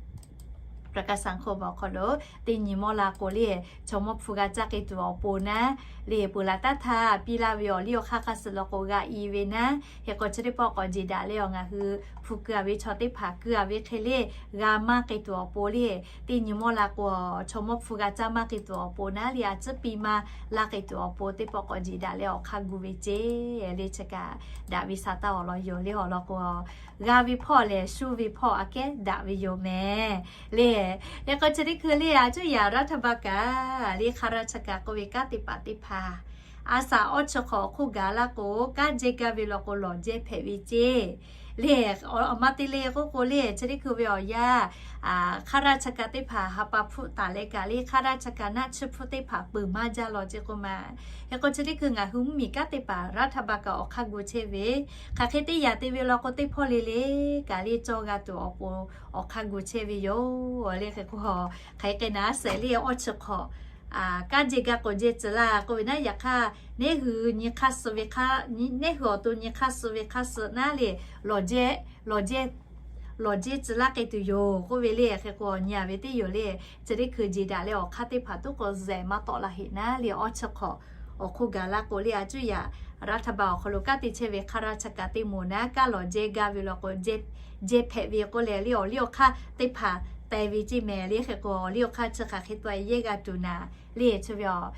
ประกันสังคม awˬ hk'aw lo teˇ nyi mawˇ la k'o le, chaw mawˇ hpu g'a caˇ k'ai tuˬ awˬ pon naˉ le, peuˬ laˬ taˇ htaˇ piˇ laˇ ve awˬ liˇ awˬ hk'aˇ hk'a suh law k'o g'a i ve naˉ. Hk'e k'o chi teˇ pawˆ k'awꞈ jeˬ daꞈ leh awˬ ngaˬ hui hpu keu a ve chaw teˇ hpaˍ keu a ve hk'e le, g'a maˇ k'ai tuˬ awˬ pon le, teˇ nyi mawˇ la k'o, chaw mawˇ hpu g'a caˇ maˇ k'ai tuˬ awˬ pon naˉ le, a ciˉ piˇ maˇ laˇ k'ai tuˬ awˬ pon teˇ pawˆ k'awꞈ jeˬ daꞈ leh awˬ hk'aˇ gu ve ceˇ le. Chi kaꞈ daꞈ ve sa taˇ awˬ lawn yoˬ le. Awˬ lawn k'o, g'a ve hpawˇ lehˬ shu ve hpawˇ aꞈ kehˉ daꞈ ve yoˬ mehˍ le. Hk'e k'o chi teˇ hkui le a cuˇ yaꞈ รัฐบาล kaꞈ le ข้าราชการ k'oˆ ve kanˉ te paˍ teˇ hpaˍ a shaꞈ awˇ chi hk'awꞈ awˬ hk'oˆ gaˬ laˇ k'o, kanˉ jehˇ gaˇ ve law k'o lawˬ jehˇ hpehꞈ ve ceˇ le. Awˬ ma te le k'oˆ k'o le, chi teˇ hkui ve awˬ yanˇ ข้าราชการ teˇ hpaˍ ha pa hpfuhˆ taˍ leh kaꞈ le ข้าราชการ naˆ chiˇ hpfuhˆ teˇ hpaˍ peuˬ maˇ jaˇ law ceˇ k'oˆ ma. Hk'e k'o chi teˇ hkui ngaˬ hui mvuhˇmiˬ kanˉ te paˍ รัฐบาล kaꞈ awˬ hk'aˇ gu chehˇ ve, hk'aˬ hk'e teˇ yaꞈ te ve law k'o teˇ hpawˇ le le kaꞈ le cawˇ g'a tuˬ awˬ pon awˬ hk'aˇ gu chehˇ ve yoˬ le. Hk'e k'o, hk'aˬ hk'e naˉ shehˍ le awˇ chi hk'awꞈ kanˉ jehˇ gaˇ k'awꞈ jehˇ tcuh laˇ k'oˆ ve naˉ, yaꞈ hk'aˇ neˇ hui nyi hk'aˇ suh ve hk'aˇ, neˇ hui awˬ to nyi hk'aˇ suh ve hk'aˇ suh naˉ le, lawˬ jehˇ, lawˬ jehˇ, lawˬ jehˇ tcuh laˇ k'ai tuˬ yoˬ k'oˆ ve le. Hk'e k'o nyi a ve teˇ yoˬ le, chi teˇ hkui jeˬ daꞈ leh awˬ hk'aˇ teˇ hpaˍ tuˉ k'o zehˬ maˇ tawˆ la heꞈ naˉ le, awˇ chi hk'awꞈ awˬ hk'oˆ gaˬ laˇ k'o le, a cuˇ yaꞈ รัฐบาล awˬ hk'aw lo kanˉ te chehˇ ve ข้าราชการ teˇ moˍ naˉ, kanˉ lawˬ jehˇ gaˇ ve law k'o jehˇ hpehꞈ ve k'oˆ leh le, awˬ liˇ awˬ hk'aˇ teˇ hpaˍ teh ve ceˇ mehˍ le. Hk'e k'o awˬ liˇ awˬ hk'aˇ chi hk'aˬ hk'e taw yehˇ g'a tuˬ naˍ le. Chi ve a,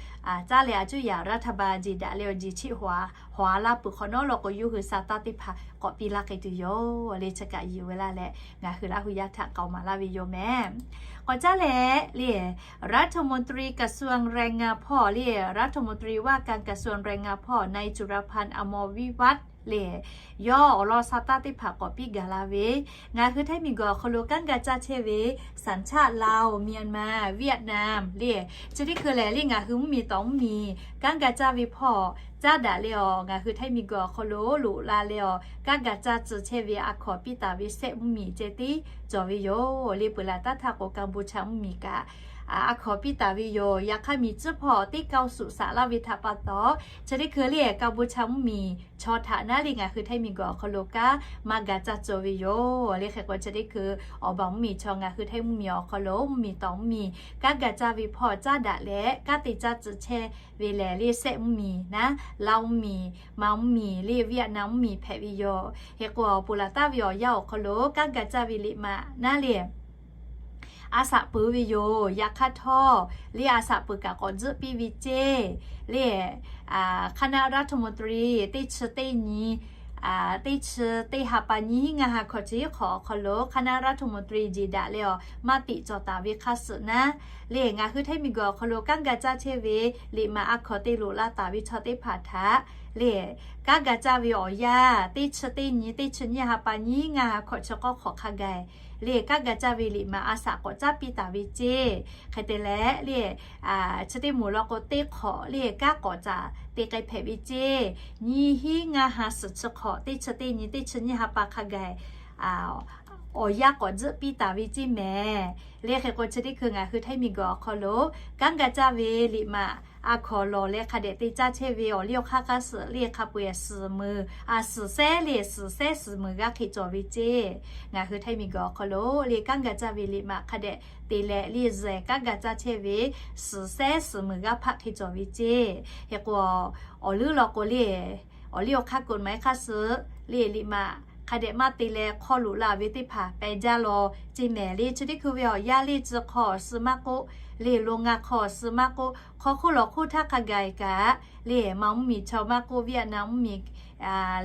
caˇ leh a cuˇ yaꞈ รัฐบาล jeˬ daꞈ leh awˬ jeˬ cheˆ hawˍ a laˇ peuˬ hk'awꞈ nawˉ law k'o, yawˇ hui sa taˇ teˇ hpaˍ k'awꞈ piˇ laˇ k'ai tuˬ yoˬ le. Chi kaꞈ yuˬ ve laˇ leh ngaˬ hui Laˇ hu yaˇ htaꞈ k'aoˍ maˍ laˇ ve yoˬ mehˍ. K'awꞈ caˇ leh le, รัฐมนตรีกระทรวงแรงงาน hpawˇ le, รัฐมนตรีว่าการกระทรวงแรงงาน hpawˇ นายจุลพันธ์ อมรวิวัฒน์ le, yawˇ awˬ lawn sa taˇ teˇ hpaˍ k'awꞈ piˇ gaˬ la ve, ngaˬ hui htaiˇ miˬguiˬ awˬ hk'aw lo kanˉ ga caˇ chehˇ ve สัญชาติลาว เมียนมา เวียดนาม le, chi teˇ hkui lehˬ le ngaˬ hui mvuhˇmiˬ tawˍ mvuhˇmiˬ kanˉ ga caˇ ve hpawˇ caˇ daꞈ leh awˬ ngaˬ hui htaiˇ miˬguiˬ awˬ hk'aw lo loꞈ la leh awˬ kanˉ ga caˇ tcuh chehˇ ve a hkawnˍ piˇ taˍ ve shehˆ mvuhˇmiˬ ceh tiˉ cawˬ ve yoˬ le. Peuˬ laˬ taˇ htaˇ k'o กัมพูชา mvuhˇmiˬ kaꞈ a hkawnˍ piˇ taˍ ve yoˬ. Yaꞈ hk'aˇ miˬ tcuhˉ hpawˇ teˇ kaoˇ suꞈ saꞈ laˇ ve htaꞈ pa taw, chi teˇ hkui le กัมพูชา mvuhˇmiˬ chaw htaꞈ naˉ le ngaˬ hui htaiˇ miˬguiˬ awˬ hk'aw lo kanˉ maˇ ga caˇ cawˬ ve yoˬ le. Hk'e k'o chi teˇ hkui awˬ baˬ mvuhˇmiˬ chaw ngaˬ hui htaiˇ mvuhˇmiˬ awˬ hk'aw lo mvuhˇmiˬ tawˍ mvuhˇmiˬ kanˉ ga caˇ ve hpawˇ caˇ daꞈ leh kanˉ te caˇ tcuh chehˇ ve lehˬ le shehˆ mvuhˇmiˬ naˉ, Laˇ mvuhˇmiˬ, Manˇ mvuhˇmiˬ le, Vietnam mvuhˇmiˬ hpehꞈ ve yoˬ. Hk'e k'o peuˬ laˬ taˍ ve awˬ yanˇ awˬ hk'aw lo kanˉ ga caˇ ve liꞈ maꞈ naˉ le a shaꞈ peuˬ ve yoˬ. Yaꞈ hk'aˇ htawˇ le a shaꞈ peuˬ kaꞈ k'awꞈ tzuhˆ piˇ ve ceˇ le. คณะรัฐมนตรี teˇ chi teˇ nyi, teˇ chi teˇ ha pa nyiˇ ngaˇ ha hkawꞈ chi hiˉ hk'awꞈ awˬ hk'aw lo คณะรัฐมนตรี jeˬ daꞈ leh awˬ maˇ tiꞈ cawˬ taˍ ve hk'aˇ suh naˉ le ngaˬ hui htaiˇ miˬguiˬ awˬ hk'aw lo kanˉ ga caˇ chehˇ ve liꞈ maꞈ a hkawnˍ te loꞈ la taˍ ve chaw teˇ hpaˍ htaꞈ le kanˉ ga caˇ ve awˬ yanˇ teˇ chi teˇ nyi, teˇ chi nyiˇ ha pa nyiˇ ngaˇ ha hkawꞈ chi k'awˇ hk'awꞈ hk'a gaˬ le kanˉ ga caˇ ve liꞈ maꞈ a shaꞈ k'awꞈ caˇ piˇ taˍ ve ceˇ. Hk'e te leh le chi teˇ moˍ law k'o teˇ hk'awꞈ le kanˉ k'awꞈ caˍ te k'ai hpehꞈ ve ceˇ. Nyiˇ hiˉ ngaˇ ha suhˍ chi hk'awꞈ teˇ chi teˇ nyi, teˇ chi nyiˇ ha pa hk'a gaˬ awˬ yanˇ k'awꞈ tzuhˆ piˇ taˍ ve ceˇ mehˍ. Le hk'e k'o, chi teˇ hkui ngaˬ hui htaiˇ miˬguiˬ awˬ hk'aw lo kanˉ ga caˇ ve liꞈ maꞈ a hkaw lawˬ leh hk'a dehꞈ te caˇ chehˇ ve awˬ liˇ awˬ hk'aˇ hk'aˇ suhˍ le hk'a peu-eˬ suhˍ meuˍ, a, suhˍ sehˉ le suhˍ sehˉ suhˍ meuˍ g'aˇ hk'e cawˬ ve ceˇ. Ngaˬ hui htaiˇ miˬguiˬ awˬ hk'aw lo le kanˉ ga caˇ ve liꞈ maꞈ hk'a dehꞈ te leh le zuhꞈ kanˉ ga caˇ chehˇ ve suhˍ sehˉ suhˍ meuˍ g'aˇ hpaˆ hk'e cawˬ ve ceˇ. Hk'e k'o, awˬ leuˉ law k'o le awˬ liˇ awˬ hk'aˇ กฎหมาย hk'aˇ suhˍ le liꞈ maꞈ hk'a dehꞈ maˇ te leh hk'aw loꞈ la ve teˇ hpaˍ peh jaˇ law ceˇ mehˍ. Le chi teˇ hkui ve awˬ yanˇ le tcuh hk'aw awˬ suh maˇ k'oˆ, le โรงงาน hk'aw awˬ suh maˇ k'oˆ, hk'aw hk'oˆ lawˬ hk'oˆ htaˇ hk'a gaˬ kaꞈ le Manˇ mvuhˇmiˬ chaw maˇ k'oˆ, Vietnam mvuhˇmiˬ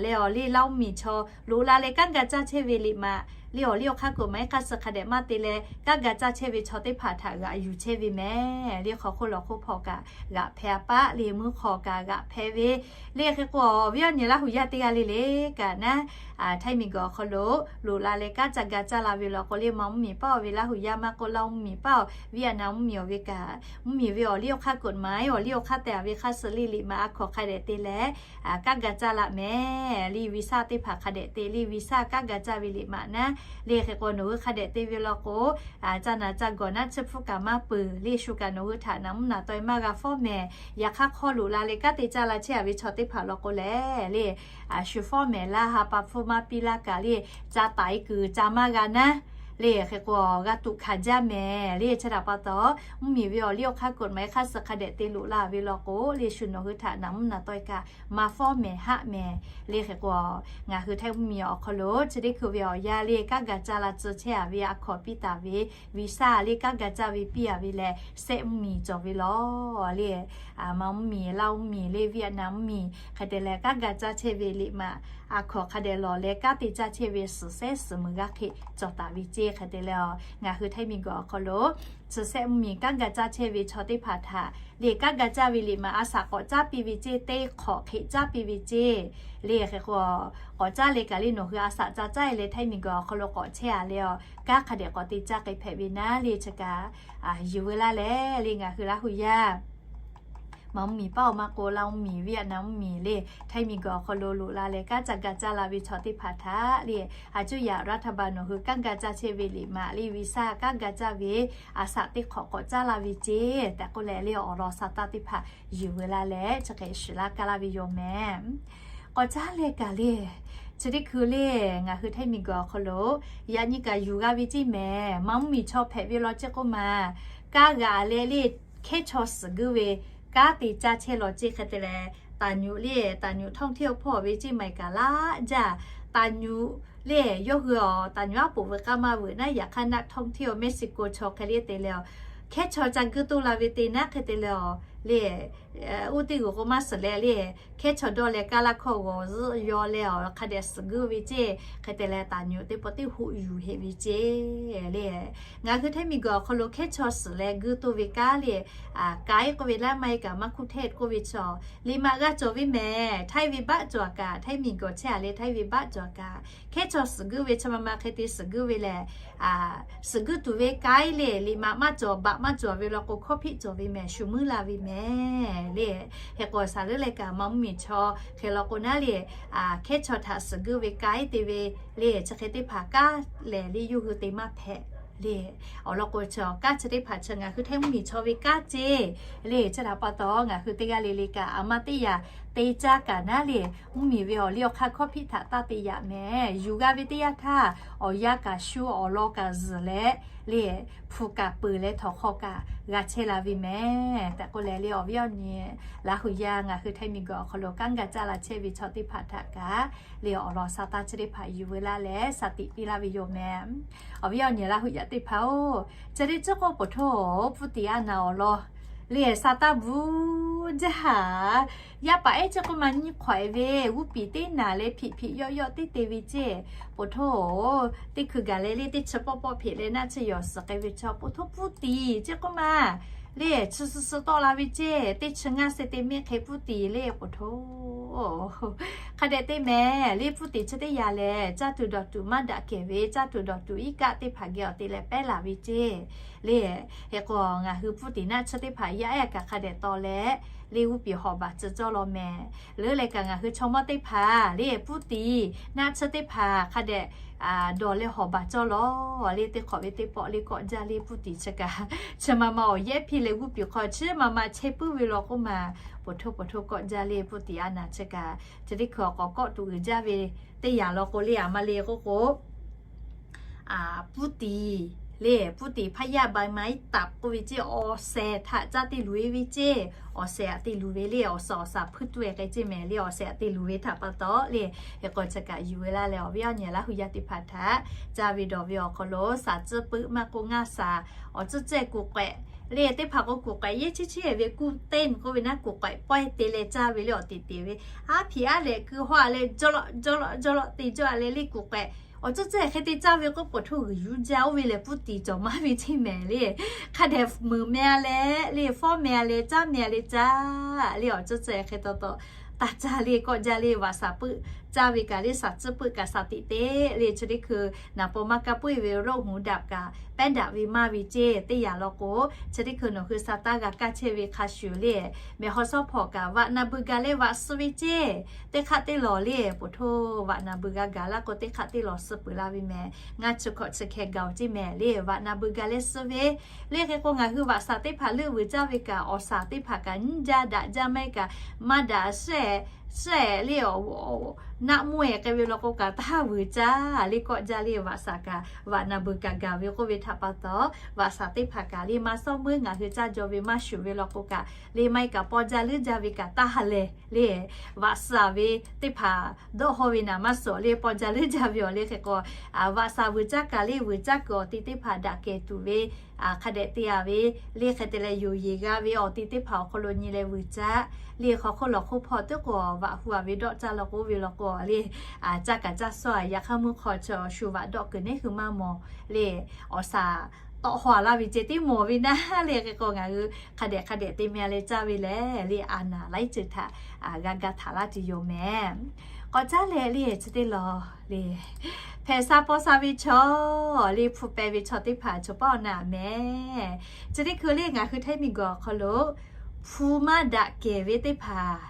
leh awˬ le Laˇ mvuhˇmiˬ chaw loꞈ la leh kanˉ ga caˇ chehˇ ve liꞈ maꞈ le awˬ liˇ awˬ hk'aˇ กฎหมาย hk'aˇ suhˍ hk'a dehꞈ maˇ te leh kanˉ ga caˇ chehˇ ve chaw teˇ hpaˍ htaꞈ g'aꞈ yuˬ chehˇ ve mehˍ. Le hk'aw hk'oˆ lawˬ hk'oˆ hpawˇ kaꞈ g'aꞈ hpehꞈ a paˆ le mvuhˇ hk'aw kaꞈ g'aꞈ hpehꞈ ve le hk'e k'o, awˬ viˉ awˬ nyi Laˇ huˍ yaˇ teˇ g'aˇ le le kaꞈ naˉ, htaiˇ miˬguiˬ awˬ hk'aw lo loꞈ la leh kanˉ ca ga caˇ la ve law k'o le Manˇ mvuhˇmiˬ paˇ awˬ ve Laˇ huˍ yaˇ maˇ k'oˆ, Laˇ mvuhˇmiˬ paˇ awˬ, Vietnam mvuhˇmiˬ awˬ ve kaꞈ, mvuhˇmiˬ ve awˬ liˇ awˬ hk'aˇ กฎหมาย awˬ liˇ awˬ hk'aˇ tehꞈ ve hk'aˇ suhˍ le liꞈ maꞈ a hkaw hk'a dehꞈ te leh kanˉ ga caˇ la mehˍ. Le วีซ่า teˇ hpaˍ hk'a dehꞈ te le วีซ่า kanˉ ga caˇ ve liꞈ maꞈ naˉ. Le hk'e k'o, nawˬ hui hk'a dehꞈ te ve law k'o, ca naˬ ca gawˬ naˉ chi hpu kaꞈ maˇ peuˬ. Le shu kaꞈ nawˬ hui htaꞈ naˍ mvuhˇ naˍ taweh maˇ g'a fawˉ mehˍ. Yaꞈ hk'aˇ hk'aw loꞈ la leh kanˉ te caˇ la chehˇ a ve chaw teˇ hpaˍ law k'o lehˬ le shu fawˉ mehˍ laˇ ha pa hpfuhˇ maˇ piˇ laˇ kaꞈ le ca taiˍ kuiˬ ca maˇ g'a naˉ. Le hk'e k'o, g'a tuꞈ hkanˍ jaˇ mehˍ. Le chi htaꞈ pa taw, mvuhˇmiˬ ve awˬ liˇ awˬ hk'aˇ กฎหมาย hk'aˇ suhˍ hk'a dehꞈ te loꞈ la ve law k'o le shu nawˬ hui htaꞈ naˍ mvuhˇ naˍ taweh kaꞈ maˇ fawˉ mehˍ haˆ mehˍ. Le hk'e k'o, ngaˬ hui htaiˇ mvuhˇmiˬ awˬ hk'aw lo chi teˇ hkui ve awˬ yanˇ le kanˉ ga caˇ la tcuh chehˇ a ve a hkaw piˇ taˍ ve วีซ่า le kanˉ ga caˇ ve piˇ a ve leh sehˆ mvuhˇmiˬ cawˬ ve law le Manˇ mvuhˇmiˬ, Laˇ mvuhˇmiˬ le Vietnam mvuhˇmiˬ hk'e te leh kanˉ ga caˇ chehˇ ve liꞈ maꞈ a hkaw hk'a dehꞈ lawˬ leh kanˉ te caˇ chehˇ ve suhˍ sehˉ suhˍ meuˍ g'aˇ hk'e cawˬ taˍ ve ceˇ. Hk'e te leh, ngaˬ hui htaiˇ miˬguiˬ awˬ hk'aw lo chi sehˆ mvuhˇmiˬ kanˉ ga caˇ chehˇ ve chaw teˇ hpaˍ htaꞈ le kanˉ ga caˇ ve liꞈ maꞈ a shaꞈ k'awꞈ caˉ piˇ ve ceˇ, teˇ hk'awꞈ hk'e caˉ piˇ ve ceˇ. Le hk'e k'o, k'awꞈ caˉ leh kaꞈ le nawˬ hui a shaꞈ ca caˉ e leh htaiˇ miˬguiˬ awˬ hk'aw lo k'awꞈ chehˇ a leh, kanˉ hk'a dehꞈ k'awꞈ te caˇ k'ai hpehꞈ ve naˉ le chi kaꞈ yuˬ ve laˇ leh le ngaˬ hui Laˇ huˍ yaˇ Manˇ mvuhˇmiˬ paˇ awˬ maˇ k'o, Laˇ mvuhˇmiˬ, Vietnam mvuhˇmiˬ le htaiˇ miˬguiˬ awˬ hk'aw lo loꞈ la leh kanˉ ca ga caˇ la ve chaw teˇ hpaˍ htaꞈ le a cuˇ yaꞈ รัฐบาล nawˬ hui kanˉ ga caˇ chehˇ ve liꞈ maꞈ le วีซ่า kanˉ ga caˇ ve a shaꞈ teˇ hk'awꞈ k'awꞈ caˉ la ve ceˇ tehꞈ k'oˆ leh le awˬ lawn sa taˇ teˇ hpaˍ yuˬ ve laˇ leh chi hk'e shiˍ laˇ kaˇ laˇ ve yoˬ mehˍ. K'awꞈ caˉ leh kaꞈ le chi teˇ hkui le ngaˬ hui htaiˇ miˬguiˬ awˬ hk'aw lo yaꞈ nyi kaꞈ yuˬ g'a ve ceˇ mehˍ. Manˇ mvuhˇmiˬ chaw hpehꞈ ve law ceˇ k'oˆ ma, kaˇ g'aꞈ leh le hkehˉ chaw suhˍ guiˇ ve kanˉ te caˇ chehˇ law ceˇ. Hk'e te leh, taˍ nyuꞈ le taˍ nyuꞈ ท่องเที่ยว hpawˇ ve ceˇ maˬ kaꞈ laˇ jaˇ. Taˍ nyuꞈ le yawˇ hui awˬ taˍ nyuꞈ aˉ poꞈ veuꞈ k'aˇ maˇ veuꞈ naˉ, yaꞈ hk'aˇ naˆ ท่องเที่ยว Mexico chaw hk'e le te leh, hkehˉ chaw ca guiˇ toˇ la ve te naˉ. Hk'e te leh le uˉ teˇ g'uiˬ k'o maˇ suhˍ leh le hkehˉ chaw dawˇ leh kaˇ laˇ hkawˇ g'awˬ zuhˆ yaw leh awˬ hk'a dehꞈ suhˍ guiˇ ve ceˇ. Hk'e te leh taˍ nyuꞈ teˇ pawˆ teˇ hoꞈ yuˬ heˆ ve ceˇ. Le ngaˬ hui htaiˇ miˬguiˬ awˬ hk'aw lo hkehˉ chaw suhˍ leh guiˇ toˇ ve kanˉ le, kaiˉ k'oˆ ve laˇ maˇ heˆ kaꞈ maˇ hkuˇ hteˆ k'oˆ ve chaw, liꞈ maꞈ g'a cawˬ ve mehˍ. Htaiˇ ve baˆ cawˬ kaꞈ, htaiˇ miˬguiˬ chehˇ a leh htaiˇ ve baˆ cawˬ kaꞈ, hkehˉ chaw suhˍ guiˇ ve chaw ma ma hk'e te suhˍ guiˇ ve lehˬ, suhˍ guiˇ tuˬ ve kaiˉ le liꞈ maꞈ maˇ cawˬ baꞈ maˇ cawˬ ve law k'o, hkawˇ hpiˆ cawˬ ve mehˍ, shu muiˉ la ve mehˍ le. Hk'e k'o, shaˍ leuˉ leh kaꞈ Manˇ mvuhˇmiˬ chaw hk'e law k'o naˉ le, hkehˉ chaw htaꞈ suhˍ guiˇ ve kaiˉ te ve le chi hk'e teˇ hpaˍ kanˉ lehˬ le yawˇ hui te maˇ hpehꞈ le. Awˬ lawn k'o, chi kanˉ chi teˇ hpaˍ chi ngaˬ hui htaiˇ mvuhˇmiˬ chaw ve kanˉ ceˇ le. Chi htaꞈ pa taw, ngaˬ hui teˇ g'aˇ le le kaꞈ a ma teˇ yaꞈ te caˇ kaꞈ naˉ le, mvuhˇmiˬ ve awˬ liˇ awˬ hk'aˇ hkawˇ hpiˆ htaꞈ taˇ te yaꞈ mehˍ. Yuˬ g'a ve teˇ yanˇ htaˇ, awˬ yanˇ kaꞈ shu awˬ lawn kaꞈ zuhˬ leh le, hpu kaꞈ peuˬ leh htawnˍ hk'aw kaꞈ g'a chehˇ la ve mehˍ tehꞈ k'oˆ leh le awˬ viˉ awˬ nyi Laˇ huˍ yaˇ ngaˬ hui htaiˇ miˬguiˬ awˬ hk'aw lo kanˉ ga caˇ la chehˇ ve chaw teˇ hpaˍ htaꞈ kaꞈ le awˬ lawn sa taˇ chi teˇ hpaˍ yuˬ ve laˇ leh sa tiꞈ piˇ laˇ ve yoˬ mehˍ. Awˬ viˉ awˬ nyi Laˇ huˍ yaˇ teˇ hpaˍ-oˬ, chi teˇ chi k'oˆ ขอโทษ Putin a naˬ awˬ lawn le sa taˇ bvuhˬ jaˇ haˍ. Yaˇ paˍ ehˉ chi k'oˆ ma nyiˇ hk'awꞈ e ve g'uˇ piˍ teˇ naˬ leh hpiꞈ hpiꞈ yawˆ yawˆ teˇ te ve ceˇ. ขอโทษ teˇ hkui gaˬ leh le teˇ chi pawˆ pawˆ hpeꞈ leh naˆ chi yawˬ suhˍ k'ai ve chaw ขอโทษ Putin chi k'oˆ ma le chi suh suh tawˆ la ve ceˇ. Teˇ chi ngaˇ se te mehˆ hk'e Putin le ขอโทษ hk'a dehꞈ te mehˍ le Putin chi teˇ yaꞈ lehˬ caˇ tuˬ dawˬ tuˬ maˇ daꞈ kehˬ ve caˇ tuˬ dawˬ tuˬ iˉ kaˆ teˇ hpaˍ geh awˬ te leh pehˉ laˬ ve ceˇ. Le hk'e k'o, ngaˬ hui Putin naˆ chi teˇ hpaˍ yaˇ ehˉ kaꞈ hk'a dehꞈ taw leh le g'uˇ piˍ hawˍ baˬ tcuh cawˇ law mehˍ. Leuˉ leh kaꞈ ngaˬ hui chaw mawˇ teˇ hpaˍ le puˉ tiˍ naˆ tsuhˇ teˇ hpaˍ hk'a dehꞈ dawˬ leh hawˍ baˬ cawˇ law le, teˇ hk'awꞈ ve teˇ pawˆ le kawˆ jaˇ le puˉ tiˍ chi kaꞈ, chi ma ma awˬ yehˉ piˇ leh g'uˇ piˍ hk'aw chi ma ma chehˇ puiˉ ve law k'oˆ ma, poˬ htoˇ poˬ htoˇ kawˆ jaˇ le puˉ tiˍ a naˍ chi kaꞈ, chi teˇ hkui awˬ k'awꞈ kawˆ tuˬ uiˍ jaˇ ve teˇ yanˇ law k'o le, aˬ ma le k'oˆ k'o, puˉ tiˍ le, puˉ tiˍ hpaˇ yaˇ ba ma iˉ taꞈ k'oˆ ve ceˇ, awˬ shehˍ htaꞈ caˇ te luˬ e ve ceˇ, awˬ shehˍ aꞈ te luˬ ve le, awˬ suhˍ awˬ shaˍ hpuiˇ tuˇ e k'ai ceˇ mehˍ le, awˬ shehˍ aꞈ te luˬ ve htaꞈ pa taw le, hk'e k'o chi kaꞈ yuˬ ve laˇ leh awˬ viˉ awˬ nyi Laˇ hu yaˇ teˇ hpaˍ htaꞈ caˇ ve dawˬ ve awˬ hk'aw lo shaˍ tcuhˇ peuˆ maˇ k'o ngaˇ shaˍ, awˬ tcuhˇ cehˇ kuˬ k'ehꞈ le, teˇ hpaˍ k'o kuˬ k'ehꞈ yehˇ chiˇ chiˇ ve kuˇ teˇ k'oˆ ve naˉ kuˬ k'ehꞈ pawehˇ te leh caˇ ve le, awˬ teꞈ teꞈ ve aˉ hpiˍ aˉ lehꞈ keu hawˇ a leh jawˇ lawˆ jawˇ lawˆ jawˇ lawˆ te jawˇ a leh le kuˬ k'ehꞈ awˬ tcuhˇ cehˇ hk'e te caˇ ve k'oˆ poˬ htoˇ g'uiˬ yuˇ jaˇ oˇ ve lehˬ puˉ tiˍ cawˬ maˇ ve ceˇ mehˍ le. Hk'a dehꞈ meuˍ meh a leh le fawˉ meh a leh caˇ meh a leh caˇ le awˬ tcuhˇ cehˇ hk'e taw taw taˇ caˇ le kawˆ jaˇ le vaꞈ shaˍ peuˆ caˇ ve kaꞈ le shaˍ tcuhˇ peuˆ kaꞈ shaˍ tiꞈ te le chi teˇ hkui naˍ paw maˇ kaˇ puiˉ ve roˆ huˍ daꞈ kaꞈ pehˉ daꞈ ve maˇ ve ceˇ teˇ yanˇ law k'o, chi teˇ hkui nawˬ hui sha taˇ g'a kaˇ chehˇ ve hk'a shuˍ le, mehˬ haw shawˉ hpawˇ kaꞈ vaꞈ na beuꞈ gaˬ leh vaꞈ suh ve ceˇ, teˇ hk'aˆ teˇ lawˬ le poˬ htoˇ vaꞈ na beuꞈ g'a gaˬ laˇ k'o teˇ hk'aˆ teˇ lawˬ suh peuˬ la ve mehˍ. Ngaˇ chi hkawꞈ chi hkeh gaˬ oˬ ceˇ mehˍ le vaꞈ na beuꞈ gaˬ leh suh ve le hk'e k'o ngaˬ hui vaꞈ shaˍ teˇ hpaˍ leuˆ vuiˬ caˇ ve kaꞈ awˬ shaˍ teˇ hpaˍ kaꞈ nyiˇ jaˇ daꞈ jaˇ maˇ heˆ kaꞈ maˇ daꞈ shehˍ shehˍ le naˆ mvuhˇ e k'ai ve law k'o kaꞈ taˇ vuiˬ caˇ le kawˆ jaˇ le vaꞈ shaˍ kaꞈ vaꞈ na beuꞈ kaꞈ gaˬ ve k'oˆ ve htaꞈ pa taw, vaꞈ shaˍ teˇ hpaˍ kaꞈ le maˇ shawˉ meuˇ ngaˬ hui caˇ jaw ve maˇ shuˍ ve law k'o kaꞈ le maˇ heˆ kaꞈ paw jaˇ leuˉ jaˇ ve kaꞈ taˇ ha lehˬ le vaꞈ shaˍ ve teˇ hpaˍ dawˆ haw ve naˍ maˇ suhˍ le paw jaˇ leuˉ jaˇ ve awˬ le hk'e k'o, vaꞈ shaˍ vuiˬ caˇ kaꞈ le vuiˬ caˇ kuiˬ awˬ te teˇ hpaˍ daꞈ kehˬ tuˬ ve hk'a dehꞈ te a ve le hk'e te leh yoˬ yeˬ g'a ve awˬ te teˇ hpaˍ awˬ hk'aw lo nyi leh vuiˬ caˇ le hk'aw hk'oˆ lawˬ hk'oˆ hpawˇ teˇ k'o vaꞈ hu a ve dawˆ caˇ law k'o oˇ ve law k'o le caˇ kaꞈ caˇ sawˉ a yaꞈ hk'aˇ meuˇ hk'aw chi shu vaꞈ dawˆ kuiˬ neˉ hui maˇ mawˬ le awˬ shaˍ tawˆ haw a laˇ ve ceh teˇ mawˬ ve naˉ le hk'e k'o ngaˬ hui hk'a dehꞈ hk'a dehꞈ te meh a leh caˇ ve lehˬ le a naˍ laiˉ ceuˬ htaꞈ g'a ga htaꞈ laˇ tuˬ yoˬ mehˍ. K'awꞈ caˉ leh le chi teˇ lawˬ le hpehꞈ sha paw sha ve chaw le hpu peh ve chaw teˇ hpaˍ chaw paˉ awˬ naˍ mehˍ. Chi teˇ hkui le ngaˬ hui Htaiˇ miˬguiˬ awˬ hk'aw lo hpu maˇ daꞈ kehˬ ve teˇ hpaˍ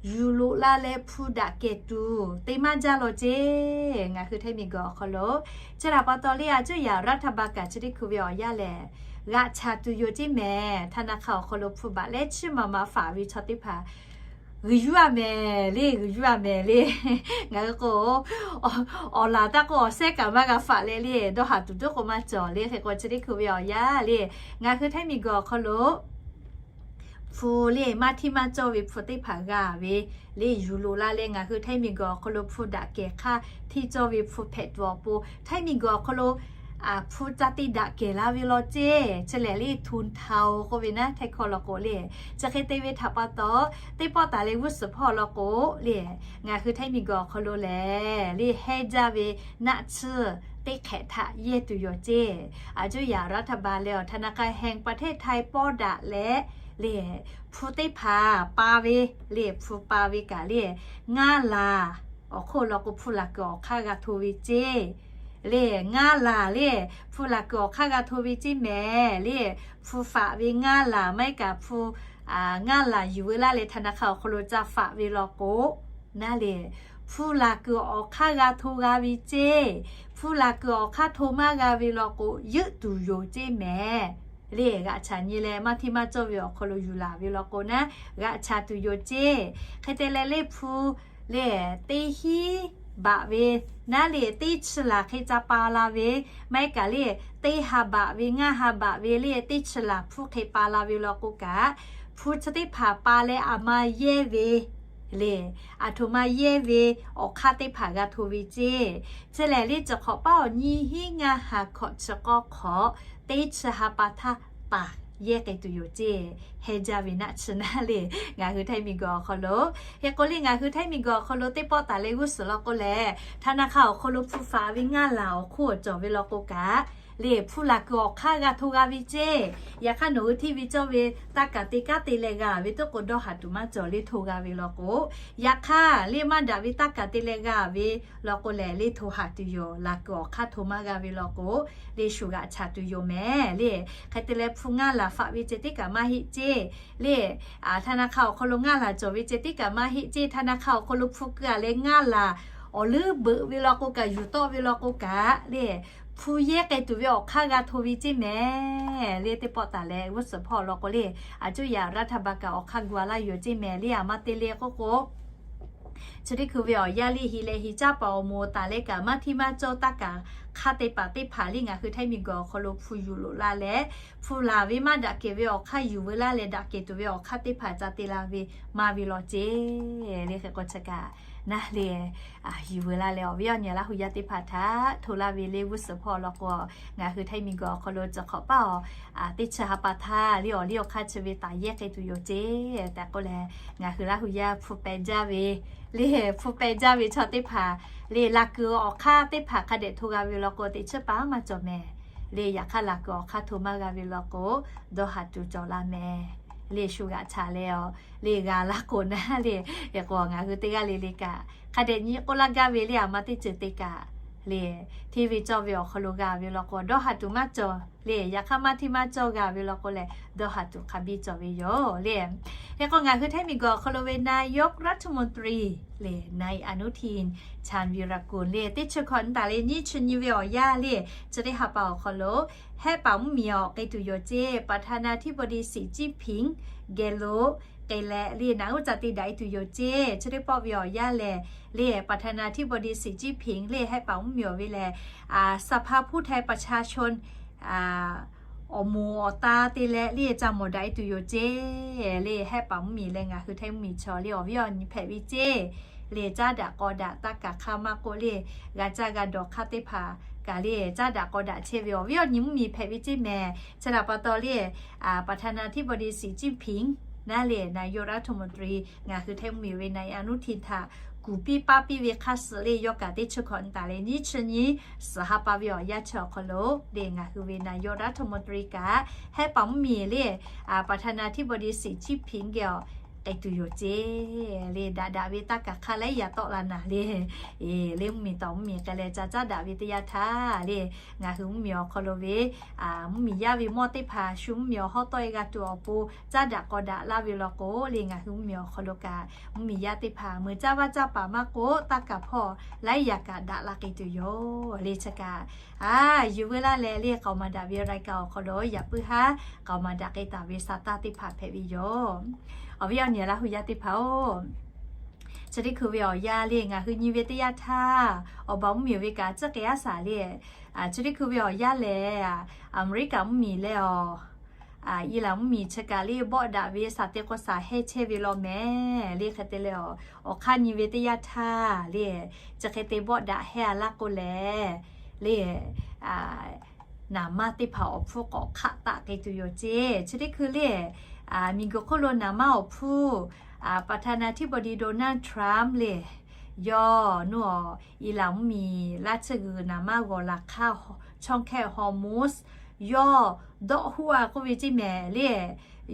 yuˬ loꞈ la leh hpu daꞈ kehˬ tuˬ te maˇ jaˇ law ceˇ. Ngaˬ hui Htaiˇ miˬguiˬ awˬ hk'aw lo chi htaꞈ pa taw le a cuˇ yaꞈ รัฐบาล kaꞈ chi teˇ hkui ve awˬ yanˇ lehˬ g'aꞈ chaˍ tuˬ yoˬ ceˇ mehˍ. ธนาคาร awˬ hk'aw lo hpu baꞈ leh chiˇ ma ma faˍ ve chaw teˇ hpaˍ g'uiˬ yuˇ a mehˍ le g'uiˬ yuˇ a mehˍ le. Ngaˬ hui k'o awˬ laˬ taˇ k'o awˬ shehˉ kaꞈ maˇ g'a faˍ leh le dawˇ haˍ tuˬ dawˇ k'o maˇ cawˬ le hk'e k'o chi teˇ hkui ve awˬ yanˇ le ngaˬ hui Htaiˇ miˬguiˬ awˬ hk'aw lo hpu le maˇ hteˇ maˇ cawˇ ve hpu teˇ hpaˍ g'a ve le yuˬ loꞈ la leh ngaˬ hui Htaiˇ miˬguiˬ awˬ hk'aw lo hpu daꞈ kehˬ hk'aˇ hteˇ cawˇ ve hpu hpehꞈ tuˬ awˬ pon Htaiˇ miˬguiˬ awˬ hk'aw lo hpu ca te daꞈ kehˬ la ve law ceˇ. Chi lehˬ le ทุนเทา k'oˆ ve naˉ Htaiˇ hkawˇ law k'o le chi hk'e te ve htaꞈ pa taw teˇ pawˆ taˍ leh g'uˇ suhˍ hpawˇ law k'o le ngaˬ hui Htaiˇ miˬguiˬ awˬ hk'aw lo lehˬ le heh jaˇ ve naˆ tsuhˇ teˇ hk'ehꞈ htaꞈ yehˇ tuˬ yoˬ ceˇ. A cuˇ yaꞈ รัฐบาล leh awˬ ธนาคารแห่งประเทศไทย pawˇ daꞈ leh le hpu teˇ hpaˍ pa ve le hpu pa ve kaꞈ le ngaˇ laˬ awˬ hk'oˆ law k'o hpu laˬ kuiˬ awˬ hk'aˇ g'a hto ve ceˇ. Le ngaˇ laˬ le hpu laˬ kuiˬ awˬ hk'aˇ g'a hto ve ceˇ mehˍ le hpu faꞈ ve ngaˇ laˬ maˇ heˆ kaꞈ hpu ngaˇ laˬ yuˬ veu laˇ leh ธนาคาร awˬ hk'aw lo ca faꞈ ve law k'o naˉ le hpu laˬ kuiˬ awˬ hk'aˇ g'a hto g'a ve ceˇ. Hpu laˬ kuiˬ awˬ hk'aˇ hto maˇ g'a ve law k'o yeuˆ tuˬ yoˬ ceˇ mehˍ. Le g'aꞈ chaˍ nyi leh maˇ hteˇ maˇ cawˇ ve awˬ hk'aw lo yuˬ laˬ ve law k'o naˉ g'aꞈ chaˍ tuˬ yoˬ ceˇ. Hk'e te leh le hpu le teˇ hinˉ baꞈ ve naˉ le teˇ chi laˬ hk'e ca pa la ve maˇ heˆ kaꞈ le teˇ ha baꞈ ve ngaˇ ha baꞈ ve le teˇ chi laˬ hpu hk'e pa la ve law k'o kaꞈ hpu chi teˇ hpaˍ pa leh a ma yehˇ ve le aˬ htoꞈ ma yehˇ ve awˬ hk'aˇ teˇ hpaˍ g'a hto ve ceˇ. Chi lehˬ le chi hk'awꞈ paˉ awˬ nyiˇ hinˉ ngaˇ ha hkawꞈ chi k'awˇ hk'awꞈ teˇ chi ha pa htaˇ paˍ yehˇ k'ai tuˬ yoˬ ceˇ. Heh jaˇ ve naˆ chi naˉ le ngaˬ hui Htaiˇ miˬguiˬ awˬ hk'aw lo hk'e k'o le ngaˬ hui Htaiˇ miˬguiˬ awˬ hk'aw lo teˇ pawˆ taˍ leh g'uˇ suhˍ law k'o lehˬ ธนาคาร awˬ hk'aw lo hpu faꞈ ve ngaˇ laˬ awˬ hk'oˆ awˬ cawˬ ve law k'o kaꞈ le hpu laˬ kuiˬ awˬ hk'aˇ g'a hto g'a ve ceˇ. Yaꞈ hk'aˇ nawˬ hui hteˇ ve cawˇ ve taˇ kaˍ te kanˉ te leh g'a ve teˇ k'o dawˇ haˍ tuˬ maˇ cawˬ le hto g'a ve law k'o, yaꞈ hk'aˇ le maˇ daꞈ ve taˇ kaˍ te leh g'a ve law k'o lehˬ le hto haˍ tuˬ yoˬ. Laˬ kuiˬ awˬ hk'aˇ hto maˇ g'a ve law k'o le shu g'aꞈ chaˍ tuˬ yoˬ mehˍ le. Hk'e te leh hpu ngaˇ laˬ faꞈ ve ceh teˇ kaꞈ maˇ heˆ ceˇ. le, ธนาคาร awˬ hk'aw lo ngaˇ laˬ cawˬ ve ceh tiˉ kaꞈ maˇ heˆ ceˇ. ธนาคาร awˬ hk'aw lo hpu keu-a leh ngaˇ laˬ awˬ leuˉ beuꞈ ve law k'o kaꞈ, yuˬ tawˆ ve law k'o kaꞈ le, hpu yehˇ k'ai tuˬ ve awˬ hk'aˇ g'a hto ve ceˇ mehˍ le. Teˇ pawˆ taˍ leh g'uˇ suhˍ hpawˇ law k'o le, a cuˇ yaꞈ รัฐบาล kaꞈ awˬ hk'aˇ gu-a laˇ yoˬ ceˇ mehˍ le. A ma te le k'oˆ k'o, chi teˇ hkui ve awˬ yanˇ le, hi leh hi caˇ paˍ awˬ moˍ taˍ leh kaꞈ maˇ hteˇ maˇ cawˇ taˇ kaꞈ hk'aˇ te paˍ teˇ hpaˍ le ngaˬ hui Htaiˇ miˬguiˬ awˬ hk'aw lo hpu yuˬ loꞈ la leh, hpu laˬ ve maˇ daꞈ kehˬ ve awˬ hk'aˇ yuˬ veu laˇ leh, daꞈ kehˬ tuˬ ve awˬ hk'aˇ teˇ hpaˍ ca te la ve maˇ ve law ceˇ le. Hk'e k'o chi kaꞈ naˇ le, yuˬ veu laˇ leh awˬ viˉ awˬ nyi Laˇ hu yaˇ teˇ hpaˍ htaꞈ hto laˇ ve le g'uˇ suhˍ hpawˇ law k'o, ngaˬ hui Htaiˇ miˬguiˬ awˬ hk'aw lo cawˬ hk'awꞈ paˇ awˬ teˇ chi ha pa htaˇ le awˬ liˇ awˬ hk'aˇ chi ve taˍ yehˇ k'ai tuˬ yoˬ ceˇ tehꞈ k'oˆ leh, ngaˬ hui Laˇ hu yaˇ hpu peh jaˇ ve le, hpu peh jaˇ ve chaw teˇ hpaˍ le, laˬ kuiˬ awˬ hk'aˇ teˇ hpaˍ hk'a dehꞈ hto g'a ve law k'o, teꞈ chiˉ paˍ maˇ cawˬ mehˍ le. Yaꞈ hk'aˇ laˬ kuiˬ awˬ hk'aˇ hto maˇ g'a ve law k'o, dawˇ haˍ tuˬ cawˬ la mehˍ le. Shu g'aꞈ chaꞈ leh awˬ le g'a laˇ k'o naˇ le, hk'e k'o ngaˬ hui teˇ g'aˇ le le kaꞈ hk'a dehꞈ nyi k'oˆ laˇ gaˇ ve le, a ma teˇ ceuˬ te kaꞈ le, hteˇ ve cawˇ ve awˬ hk'aw lo g'a ve law k'o, dawˇ haˍ tuˬ maˇ cawˬ le. Yaꞈ hk'aˇ maˇ hteˇ maˇ cawˇ g'a ve law k'o lehˬ, dawˇ haˍ tuˬ hk'a biˇ cawˬ ve yoˬ le. Hk'e k'o ngaˬ hui Htaiˇ miˬguiˬ awˬ hk'aw lo ve นายกรัฐมนตรี le นายอนุทิน ชาญวีรกูล le teˇ chi hkawꞈ nyi taˍ leh nyiˇ chi nyi ve awˬ yanˇ le, chi teˇ ha pa awˬ hk'aw lo hehˆ paˍ mvuhˇmiˬ awˬ k'ai tuˬ yoˬ ceˇ. ประธานาธิบดี สีจิ้นผิง geh lo k'ai leh le naꞈ uˉ ca te daꞈ e tuˬ yoˬ ceˇ. Chi teˇ pawˆ ve awˬ yanˇ lehˬ le, ประธานาธิบดี สีจิ้นผิง le hehˆ paˍ mvuhˇmiˬ awˬ ve lehˬ, สภาผู้แทนประชาชน awˬ moˍ awˬ ta te leh le ca mawˬ daꞈ e tuˬ yoˬ ceˇ. Le hehˆ paˍ mvuhˇmiˬ leh ngaˬ hui Htaiˇ mvuhˇmiˬ chaw le awˬ viˉ awˬ nyi hpehꞈ ve ceˇ le, caˉ daꞈ k'aw daꞈ taˇ kaˬ hk'aˇ maˇ k'oˆ le, g'a caˇ g'a dawˬ hk'aˇ teˇ hpaˍ kaꞈ le caˉ daꞈ k'aw daꞈ chehˇ ve awˬ viˉ awˬ nyi mvuhˇmiˬ hpehꞈ ve ceˇ mehˍ. Chi htaꞈ pa taw le, ประธานาธิบดี สีจิ้นผิง naˇ le นายกรัฐมนตรี ngaˬ hui Htaiˇ mvuhˇmiˬ ve นายอนุทิน htaꞈ kuˬ piˇ paˇ piˇ ve hk'a suh le yawˇ kaꞈ teˇ chi hkawꞈ nyi taˍ leh nyiˇ chi nyi suhˍ ha pa ve awˬ yanˇ chi awˬ hk'aw lo le ngaˬ hui ve นายกรัฐมนตรี kaꞈ hehˆ paˍ mvuhˇmiˬ le ประธานาธิบดี สีจิ้นผิง geh awˬ k'ai tuˬ yoˬ ceˇ. Le daꞈ daꞈ ve taˇ kaˬ hk'aˇ laiˉ yaꞈ tawˆ la naˍ le. Le mvuhˇmiˬ tawˍ mvuhˇmiˬ k'ai leh ca caˉ daꞈ ve teˇ yanˇ htaˇ le, ngaˬ hui mvuhˇmiˬ awˬ hk'aw lo ve mvuhˇmiˬ yaˇ ve mawˇ teˇ hpaˍ shu mvuhˇmiˬ awˬ hawˉ tawˆ e g'a tuˬ awˬ pon caˉ daꞈ k'aw daꞈ laˇ ve law k'o le, ngaˬ hui mvuhˇmiˬ awˬ hk'aw lo kaꞈ mvuhˇmiˬ yaˇ teˇ hpaˍ meuꞈ caˇ vaˇ caˇ paˍ maˇ k'oˆ, taˇ kaˬ hpawˇ laiˉ yaꞈ kaꞈ daꞈ la k'ai tuˬ yoˬ le. Chi kaꞈ yuˬ veu laˇ leh le k'aoˍ maˍ daꞈ ve รายการ awˬ hk'aw lo yaꞈ puiˉ haˉ k'aoˍ maˍ daꞈ k'ai taˍ ve sa taˇ teˇ hpaˍ hpehꞈ ve yoˬ. Awˬ viˉ awˬ nyi Laˇ hu yaˇ teˇ hpaˍ-oˬ, chi teˇ hkui ve awˬ yanˇ le ngaˬ hui nyi ve teˇ yanˇ htaˇ, awˬ baˬ mvuhˇmiˬ ve kaꞈ tcuhˉ k'ai aˉ saˍ le. Chi teˇ hkui ve awˬ yanˇ lehˬ, Aˍmeˍriˆkaꞈ mvuhˇmiˬ leh awˬ Iˉlaˍ mvuhˇmiˬ chi kaꞈ le bawˆ daꞈ ve saˍ te k'o saˍ hehˇ chehˇ ve law mehˍ le. Hk'e te leh awˬ hk'aˇ nyi ve teˇ yanˇ htaˇ le, chi hk'e te bawˆ daꞈ hehˇ-a laˇ k'o lehˬ le, naˍ manˇ teˇ hpaˍ awˬ hpfuhˇ k'awꞈ hk'aˆ taˆ k'ai tuˬ yoˬ ceˇ. Chi teˇ hkui le, miˬguiˬ hk'oˆ lo naˍ manˇ awˬ hpfuhˇ ประธานาธิบดี Donald Trump le, yawˇ nuˇ awˬ Iˉlaˍ mvuhˇmiˬ laˇ tsuhˇ g'uiˬ naˍ manˇ g'awˬ laˬ hk'aˇ ช่องแคบฮอร์มุซ yawˇ dawˆ hoˆ-a k'oˆ ve ceˇ mehˍ le.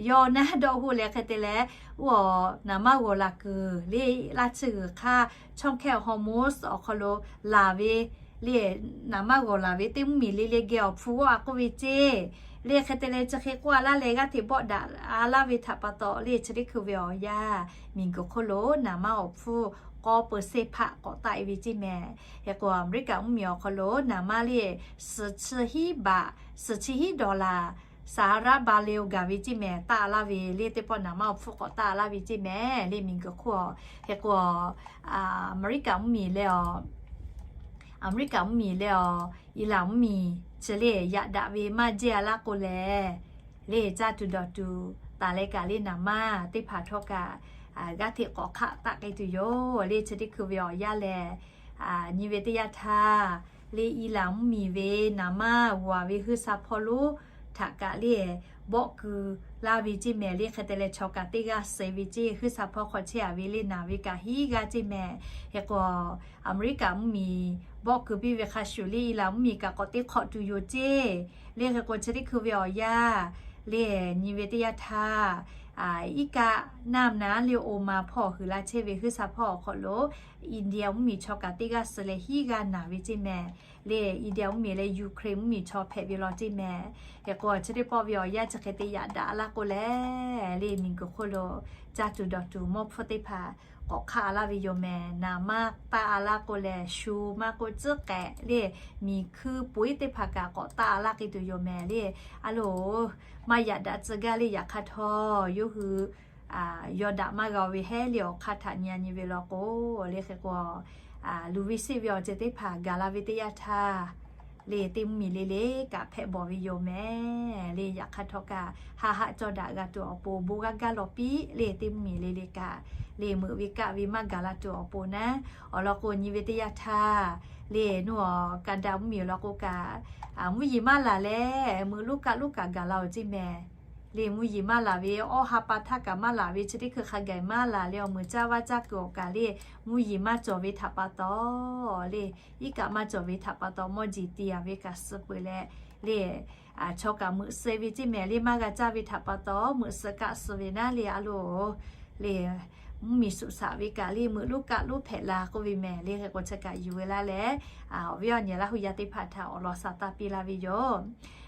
Yawˇ naˆ dawˆ hoˆ leh hk'e te leh, oˇ awˬ naˍ manˇ g'awˬ laˬ kuiˬ le laˇ tsuhˇ g'uiˬ hk'aˇ ช่องแคบฮอร์มุซ awˬ hk'aw lo laˬ ve le, naˍ manˇ g'awˬ laˬ ve teˇ mvuhˇmiˬ le le geh awˬ hpfuhˇ g'awˆ-a k'oˆ ve ceˇ. Le hk'e te leh chi hk'e k'oˆ-a laˇ leh g'aˇ hteꞈ bawˆ daꞈ-a laˇ ve htaꞈ pa taw le chi teˇ hkui ve awˬ yanˇ, miˬguiˬ hk'oˆ lo naˍ manˇ awˬ hpfuhˇ k'awˇ เปอร์เซ็นต์ hpaˆ k'awꞈ taˆ-e ve ceˇ mehˍ. Hk'e k'o Aˍmeˍriˆkaꞈ mvuhˇmiˬ awˬ hk'aw lo naˍ manˇ le suhˍ chi hiˉ baꞈ, suhˍ chi hiˉ ดอลลาร์ สหรัฐ บาท le-o gaˬ ve ceˇ mehˍ, taˆ-a laˇ ve le teˇ pawˆ naˍ manˇ awˬ hpfuhˇ k'awꞈ taˆ-a laˇ ve ceˇ mehˍ le miˬguiˬ hk'oˆ-a. Hk'e k'o Aˍmeˍriˆkaꞈ mvuhˇmiˬ leh awˬ Aˍmeˍriˆkaꞈ mvuhˇmiˬ leh awˬ Iˉlaˍ mvuhˇmiˬ chi le yaꞈ daꞈ ve maˇ jehˇ-a laˇ k'o lehˬ, le caˇ tuˬ dawˬ tuˬ taˍ leh kaꞈ le naˍ manˇ teˇ hpaˍ htawˇ kaꞈ g'aˇ hteꞈ k'awꞈ hk'aˆ taˆ k'ai tuˬ yoˬ le chi teˇ hkui ve awˬ yanˇ lehˬ, nyi ve teˇ yanˇ htaˇ le Iˉlaˍ mvuhˇmiˬ ve naˍ manˇ g'awˬ-a ve huiˉ sa hpawˇ lonˉ htaꞈ kaꞈ le bawˆ keu laˇ ve ceˇ mehˍ le. Hk'e te leh chaw kaꞈ teˇ g'aˇ suh ve ceˇ, huiˉ sa hpawˇ hk'aw chehˇ-a ve le naˍ ve kaꞈ hiˉ g'aˇ ceˇ mehˍ. Hk'e k'o Aˍmeˍriˆkaꞈ mvuhˇmiˬ bawˆ keu piˇ ve hk'a shuˍ le Iˉlaˍ mvuhˇmiˬ kaꞈ k'awꞈ teˇ hk'awꞈ tuˬ yoˬ ceˇ le. Hk'e k'o chi teˇ hkui ve awˬ yanˇ le nyi ve teˇ yanˇ htaˇ, iˉ kaˆ naˆ naˉ le Oˍmaˍ hpawˇ huiˍ la chehˇ ve huiˉ sa hpawˇ awˬ hk'aw lo India mvuhˇmiˬ chaw kaꞈ teˇ g'aˇ suh leh hiˉ g'aˇ naˬ ve ceˇ mehˍ. le India mvuhˇmiˬ leh Ukraine mvuhˇmiˬ chaw hpehꞈ ve law ceˇ mehˍ. Hk'e k'o chi teˇ pawˆ ve awˬ yanˇ chi hk'e te yaꞈ daꞈ laˇ k'o lehˬ, le miˬguiˬ hk'oˆ lo caˇ tuˬ dawˬ tuˬ mawˇ hpfuhˇ teˇ hpaˍ k'awꞈ hk'aˆ a laˇ ve yoˬ mehˍ. Naˍ maˇ taˆ a laˇ k'o lehˬ, shu maˇ k'oˆ tcuhˉ k'ehꞈ le miˬ hkuiˇ puiˉ teˇ hpaˍ kaꞈ k'awꞈ taˆ a laˇ k'ai tuˬ yoˬ mehˍ le. A loˬ, maˇ yaꞈ daꞈ tcuh gaˇ le. Yaꞈ hk'aˇ htawˇ yawˇ hui yawˇ daꞈ maˇ g'a ve hehˉ le awˬ hk'aˇ htaꞈ nyi a nyi ve law k'o, le hk'e k'o, luˬ ve seˆ ve awˬ ceuˬ teˇ hpaˍ gaˬ la ve teˇ yanˇ htaˇ, le teˇ mvuhˇmiˬ le le kaꞈ hpehꞈ bawˬ ve yoˬ mehˍ le. Yaꞈ hk'aˇ htawˇ kaꞈ haˆ haˆ cawˇ daꞈ g'a tuˬ awˬ pon bon g'aˇ gaˇ law piˇ le teˇ mvuhˇmiˬ le le kaꞈ, le meuꞈ ve kaˆ ve maˇ gaˬ la tuˬ awˬ pon naˉ. Awˬ lawn k'o nyi ve teˇ yanˇ htaˇ, le nuˇ awˬ Canada mvuhˇmiˬ awˬ lawn k'o kaꞈ, mvuhˇ yeˬ maˇ laˬ leh meuꞈ lonˉ kaˆ lonˉ kaꞈ gaˬ la awˬ ceˇ mehˍ. Le mvuhˇ yeˬ maˇ laˬ ve, awˇ ha pa htaˇ kaꞈ maˇ laˬ ve, chi teˇ hkui hk'a gaˬ maˇ laˬ leh awˬ meuꞈ caˇ vaˇ caˇ kuiˬ awˬ kaꞈ le mvuhˇ yeˬ maˇ cawˬ ve htaꞈ pa taw, le iˉ kaˆ maˇ cawˬ ve htaꞈ pa taw mawˇ jeˬ te a ve kaꞈ suh peuˬ leh, le chaw kaꞈ meuꞈ suh ve ceˇ mehˍ. Le maˇ g'a caˇ ve htaꞈ pa taw meuꞈ suh kaˆ suh ve naˉ le a loˬ, le mvuhˇmiˬ suꞈ shaꞈ ve kaꞈ le meuꞈ lonˉ kaˆ lonˉ hpehꞈ la k'oˆ ve mehˍ. Le hk'e k'o chi kaꞈ yuˬ ve laˇ leh, awˬ viˉ awˬ nyi Laˇ hu yaˇ teˇ hpaˍ htaꞈ awˬ lawn shaˍ taˇ piˇ laˇ ve yoˬ.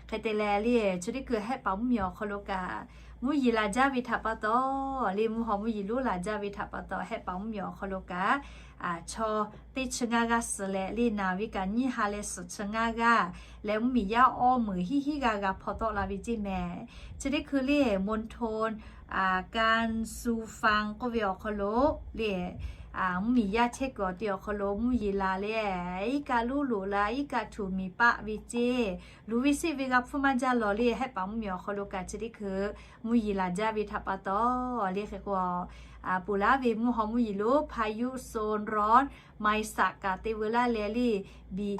Hk'e te leh le chi teˇ hkui Hehˆ paˍ mvuhˇmiˬ awˬ hk'aw lo kaꞈ mvuhˇ yeˬ laˬ jaˇ ve htaꞈ pa taw, le mvuhˇ haw mvuhˇ yeˬ lonˉ laˬ jaˇ ve htaꞈ pa taw Hehˆ paˍ mvuhˇmiˬ awˬ hk'aw lo kaꞈ chaw teˇ chi ngaˇ g'aˇ suh leh le naˬ ve kaꞈ nyiˇ ha leh suhˍ chi ngaˇ g'aˇ leh mvuhˇmiˬ yaˇ awˇ meuˍ hiˉ hiˉ g'aˇ g'a hpaw tawˆ la ve ceˇ mehˍ. Chi teˇ hkui le Monton Kan Su Fang k'oˆ ve awˬ hk'aw lo le mvuhˇmiˬ yaˇ chehˇ kuiˬ awˬ te awˬ hk'aw lo mvuhˇ yeˬ laˬ leh iˉ kaˆ lonˉ loꞈ la iˉ kaˆ htuꞈ miˬ paˆ ve ceˇ, luˬ ve seˆ ve g'a hpfuhˇ maˇ jaˇ lawˬ le Hehˆ paˍ mvuhˇmiˬ awˬ hk'aw lo kaꞈ chi teˇ hkui mvuhˇ yeˬ laˬ jaˇ ve htaꞈ pa taw, le hk'e k'o, ponˬ laˇ ve mvuhˇ haw mvuhˇ yeˬ lonˉ พายุโซนร้อน Maisa kaꞈ te veu laˇ leh le, bi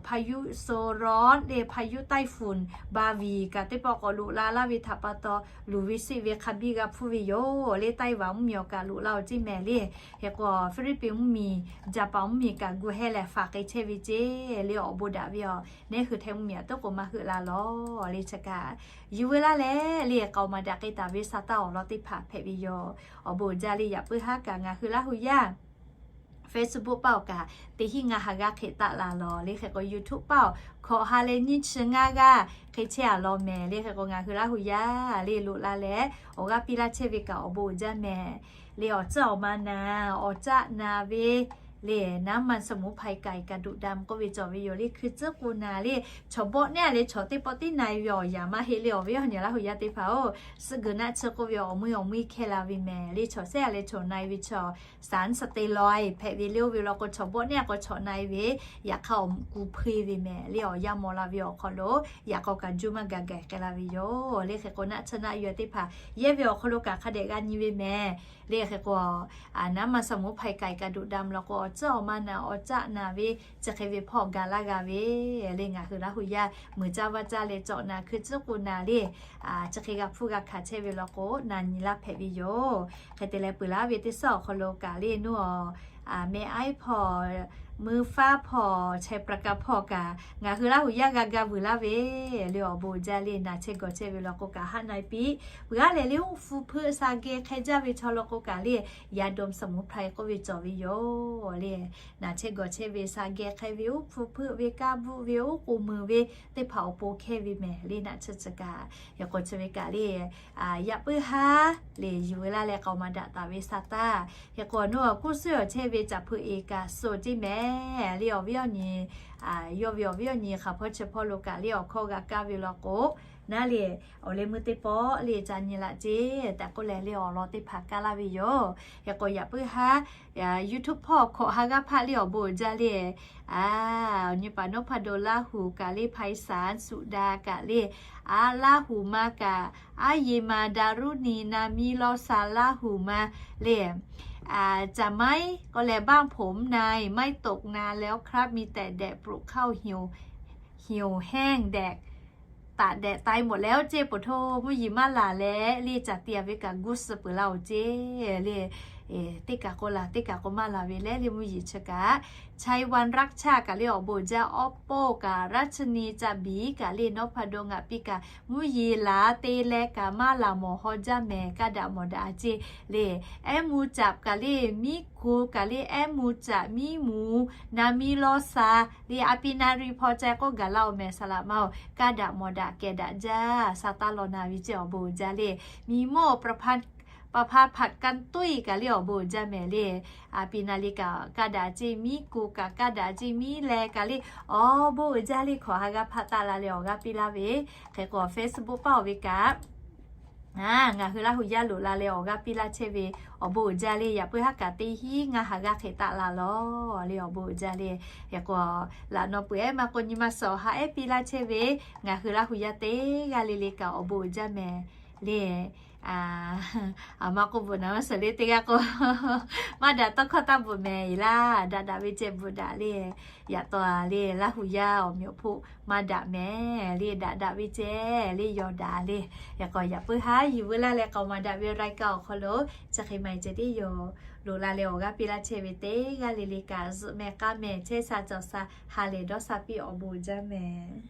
พายุโซนร้อน le พายุไต้ฝุ่น Bavi kaꞈ teˇ pawˆ k'awꞈ loꞈ la laˇ ve htaꞈ pa taw luˬ ve seˆ ve hk'a biˇ g'a hpfuhˇ ve yoˬ le. Taiˍ vaꞈ mvuhˇmiˬ awˬ kaꞈ loꞈ la awˬ ceˇ mehˍ le. Hk'e k'o Hpiˇliˇpiˆ mvuhˇmiˬ, Jaˍpaˍ mvuhˇmiˬ kaꞈ gu heh lehˬ faˍ k'ai chehˇ ve ceˇ le awˬ bon daꞈ ve a, neˉ hui Htaiˇ mvuhˇmiˬ a toˉ k'o maˇ heuˆ la lawˬ le chi kaꞈ yuˬ ve laˇ leh le k'aoˍ maˍ daꞈ k'ai taˍ ve sa taˇ awˬ lawn teˇ hpaˍ hpehꞈ ve yoˬ. Awˬ bon uiˍ jaˇ le yaꞈ puiˉ haˉ kaꞈ ngaˬ hui Laˇ hu yaˇ Facebook paˆ awˬ kaꞈ teˇ hinˉ ngaˇ ha g'aˇ hk'e taˆ la lawˬ le. Hk'e k'o YouTube paˆ awˬ hkawꞈ ha leh nyiˇ chi ngaˇ g'aˇ hk'e chehˇ a law mehˍ le. Hk'e k'o ngaˬ hui Laˇ hu yaˇ le loꞈ la leh awˬ g'aˇ piˇ laˇ chehˇ ve kaꞈ awˬ bon uiˍ jaˇ mehˍ le. Awˬ tcuhˉ awˬ ma na, awˬ caˆ na ve le น้ำมันสมุนไพรไก่กระดูกดำ k'oˆ ve cawˬ ve yoˬ le. Hkui tcuhˉ k'o na le chaw bawˆ neˉ a leh chaw teˇ pawˆ teˇ na e ve awˬ yanˍ maˇ heˆ le. Awˬ viˉ awˬ nyi Laˇ hu yaˇ teˇ hpaˍ-oˬ, suhˆ guiˬ naˆ chi k'oˆ ve awˬ mui awˬ mui hkeh la ve mehˍ le. Chaw sehˉ a leh chaw na e ve chaw สารสเตียรอยด์ hpehꞈ ve le. Oˇ ve law k'o chaw bawˆ neˉ a k'o chaw na e ve, yaꞈ hk'aˇ awˬ ku hpuˇ e ve mehˍ le. Awˬ yanˇ mawˬ la ve awˬ hk'aw lo yaꞈ k'aw kaꞈ juˇ maˇ gaˬ gaˬ k'ai la ve yoˬ le. Hk'e k'o naˆ tsuhˇ naˆ yuˬ teˇ hpaˍ yehˇ ve awˬ hk'aw lo kaꞈ hk'a dehꞈ g'a nyi ve mehˍ le. Hk'e k'o น้ำมันสมุนไพรไก่กระดูกดำ law k'o awˬ tcuhˉ awˬ ma na, awˬ caˆ na ve, chi hk'e ve hpawˇ ga laˇ g'a ve le. Ngaˬ hui Laˇ hu yaˇ meuꞈ caˇ vaˇ caˇ leh cawꞈ na hkui tcuhˉ k'o na le, chi hk'e g'a hpuˇ g'a hkanˍ chehˇ ve law k'o na nyi laˇ hpehꞈ ve yoˬ. Hk'e te leh peuˬ laˇ ve teˇ suhˉ awˬ hk'aw lo kaꞈ le nuˇ awˬ meh aiˉ hpawˇ, meuˇ faˉ hpawˇ, chai pra ka hpawˇ kaꞈ ngaˬ hui Laˇ hu yaˇ g'a ga vuiˬ laˇ ve le. Awˬ bon uiˍ jaˇ le naˬ chehˇ gawˬ chehˇ ve law k'o kaꞈ haˆ na e piˇ. Peuˬ g'aˇ lehˬ le uˉ hpu hpeuˆ sa geh hk'e jaˇ ve chaw law k'o kaꞈ le ยาดมสมุนไพร k'oˆ ve cawˬ ve yoˬ le. Naˬ chehˇ gawˬ chehˇ ve sa geh hk'e ve uˉ hpu hpeuˆ ve kaˇ bvuhˆ ve uˉ k'oˍ meuˍ ve teˇ hpaˍ awˬ pon hkehˇ ve mehˍ le. Naˆ tsuhˇ tcuh kaꞈ yaꞈ k'o chi ve kaꞈ le yaꞈ puiˉ haˉ le yuˬ ve laˇ leh k'aoˍ maˍ daꞈ taˍ ve sa taˇ. Hk'e k'o nuˇ awˬ kuˇ suhˉ awˬ chehˇ ve caꞈ hpu eˍ kaꞈ suh ceˇ mehˍ le. Awˬ viˉ awˬ nyi yawˇ ve awˬ viˉ awˬ nyi hk'aˬ hpawˇ chi hpawˇ lo kaꞈ le awˬ hkawˇ g'a kaˇ ve law k'o, naˉ le awˬ leh meuˇ teˇ pawˆ le ca nyi laꞈ ceˇ tehꞈ k'oˆ leh le awˬ lawn teˇ hpaˍ kaˇ laˇ ve yoˬ. Hk'e k'o yaꞈ puiˉ haˉ YouTube hpawˇ hkawꞈ ha g'aˇ hpaˆ le awˬ bon uiˍ jaˇ le. Awˬ nyi paˍ Noˉ hpaˇ do Laˇ hu kaꞈ le ไพศาล สุดา kaꞈ le, a Laˇ hu ma kaꞈ, a ye ma Daruˇni na miˇ lawˇ sa Laˇ hu ma le. จะไม่ k'oˆ leh บ้านผมนายไม่ตกนานแล้วครับ มีแต่แดดปลุกเข้า เหี่ยวแห้ง แดด ตากแดดตายหมดแล้ว ceˇ ปะ hto mvuhˇ yeˬ maˇ laˬ leh le caˬ te a ve kaꞈ guˇ suh peuˬ laˇ-oˬ ceˇ le. Teˇ kaꞈ k'o laˬ, teˇ kaꞈ k'o maˇ laˬ ve leh le mvuhˇ yeˬ chi kaꞈ, Chaiwan Rakcha kaꞈ le awˬ bon uiˍ jaˇ, awˬ pon kaꞈ Raˍchani caꞈ biˍ kaꞈ le nawˉ hpaˇ dawˇ ngaꞈ piˇ kaꞈ mvuhˇ yeˬ laˬ te leh kaꞈ maˇ laˬ mawˬ haw jaˇ mehˍ. Kaˇ daꞈ mawˬ daꞈ a ceˇ le. Ehˉ mvuh caꞈ kaꞈ le miˉ ku kaꞈ le ehˉ mvuh caꞈ miˉ mvuh na miˉ lawˇ sha le a pi na ri hpaw ca k'oˆ gaˬ laˇ oˬ mehˍ. Saˍ laꞈ ma oˬ, kaˇ daꞈ mawˬ daꞈ kehˬ daꞈ jaˇ, sa taˇ law na ve ceˇ awˬ bon uiˍ jaˇ le. Miˬ mawˇ ประพันธ์ ประพันธ์ พันธุ์ตุ้ย kaꞈ le awˬ bon uiˍ jaˇ mehˍ le. A pi na le kaꞈ kaˇ daꞈ ceˇ, miˉ ku kaꞈ kaˇ daꞈ ceˇ, miˉ leh kaꞈ le awˬ bon uiˍ jaˇ le. Hk'awꞈ ha g'a hpaˆ taˆ la leh awˬ g'aˇ piˇ laˇ ve. Hk'e k'o Facebook paˇ oˬ ve kaꞈ ngaˬ hui Laˇ hu yaˇ loꞈ la leh awˬ g'aˇ piˇ laˇ chehˇ ve awˬ bon uiˍ jaˇ le. Yaꞈ puiˉ haˉ kaꞈ teˇ hinˉ ngaˇ ha g'aˇ hk'e taˆ la lawˬ le awˬ bon uiˍ jaˇ le. Hk'e k'o laꞈ naw peuˬ ehˉ maˇ k'o nyi ma suhˍ awˬ ha ehˉ piˇ laˇ chehˇ ve ngaˬ hui Laˇ hu yaˇ teˇ g'aˇ le le kaꞈ awˬ bon uiˍ jaˇ mehˍ le. A, maˇ k'oˆ bvuhꞈ naˍ maˇ suhˍ le teˇ g'aˇ k'o maˇ daꞈ tawˇ hkawˇ taˇ bvuhꞈ mehˍ. Eˬ laˇ, daꞈ daꞈ ve ceh bvuhꞈ daꞈ le. Yaꞈ taw le Laˇ hu yaˇ awˬ meꞈ awˬ hpoˆ maˇ daꞈ mehˍ le. Daꞈ daꞈ ve ceh le yaw daꞈ le. Hk'e k'o yaꞈ puiˉ haˉ yuˬ veu laˇ leh k'aoˍ maˍ daꞈ ve รายการ awˬ hk'aw lo chi hk'e maˇ heˆ ceh tiˉ yoˬ. Loꞈ la leh awˬ g'aˇ piˇ laˇ chehˇ ve teˇ g'aˇ le le kaꞈ zuhꞈ mehˍ k'a mehˍ chehˇ sha cawˬ sha ha lehˬ dawˇ sha piˇ awˬ bon uiˍ jaˇ mehˍ.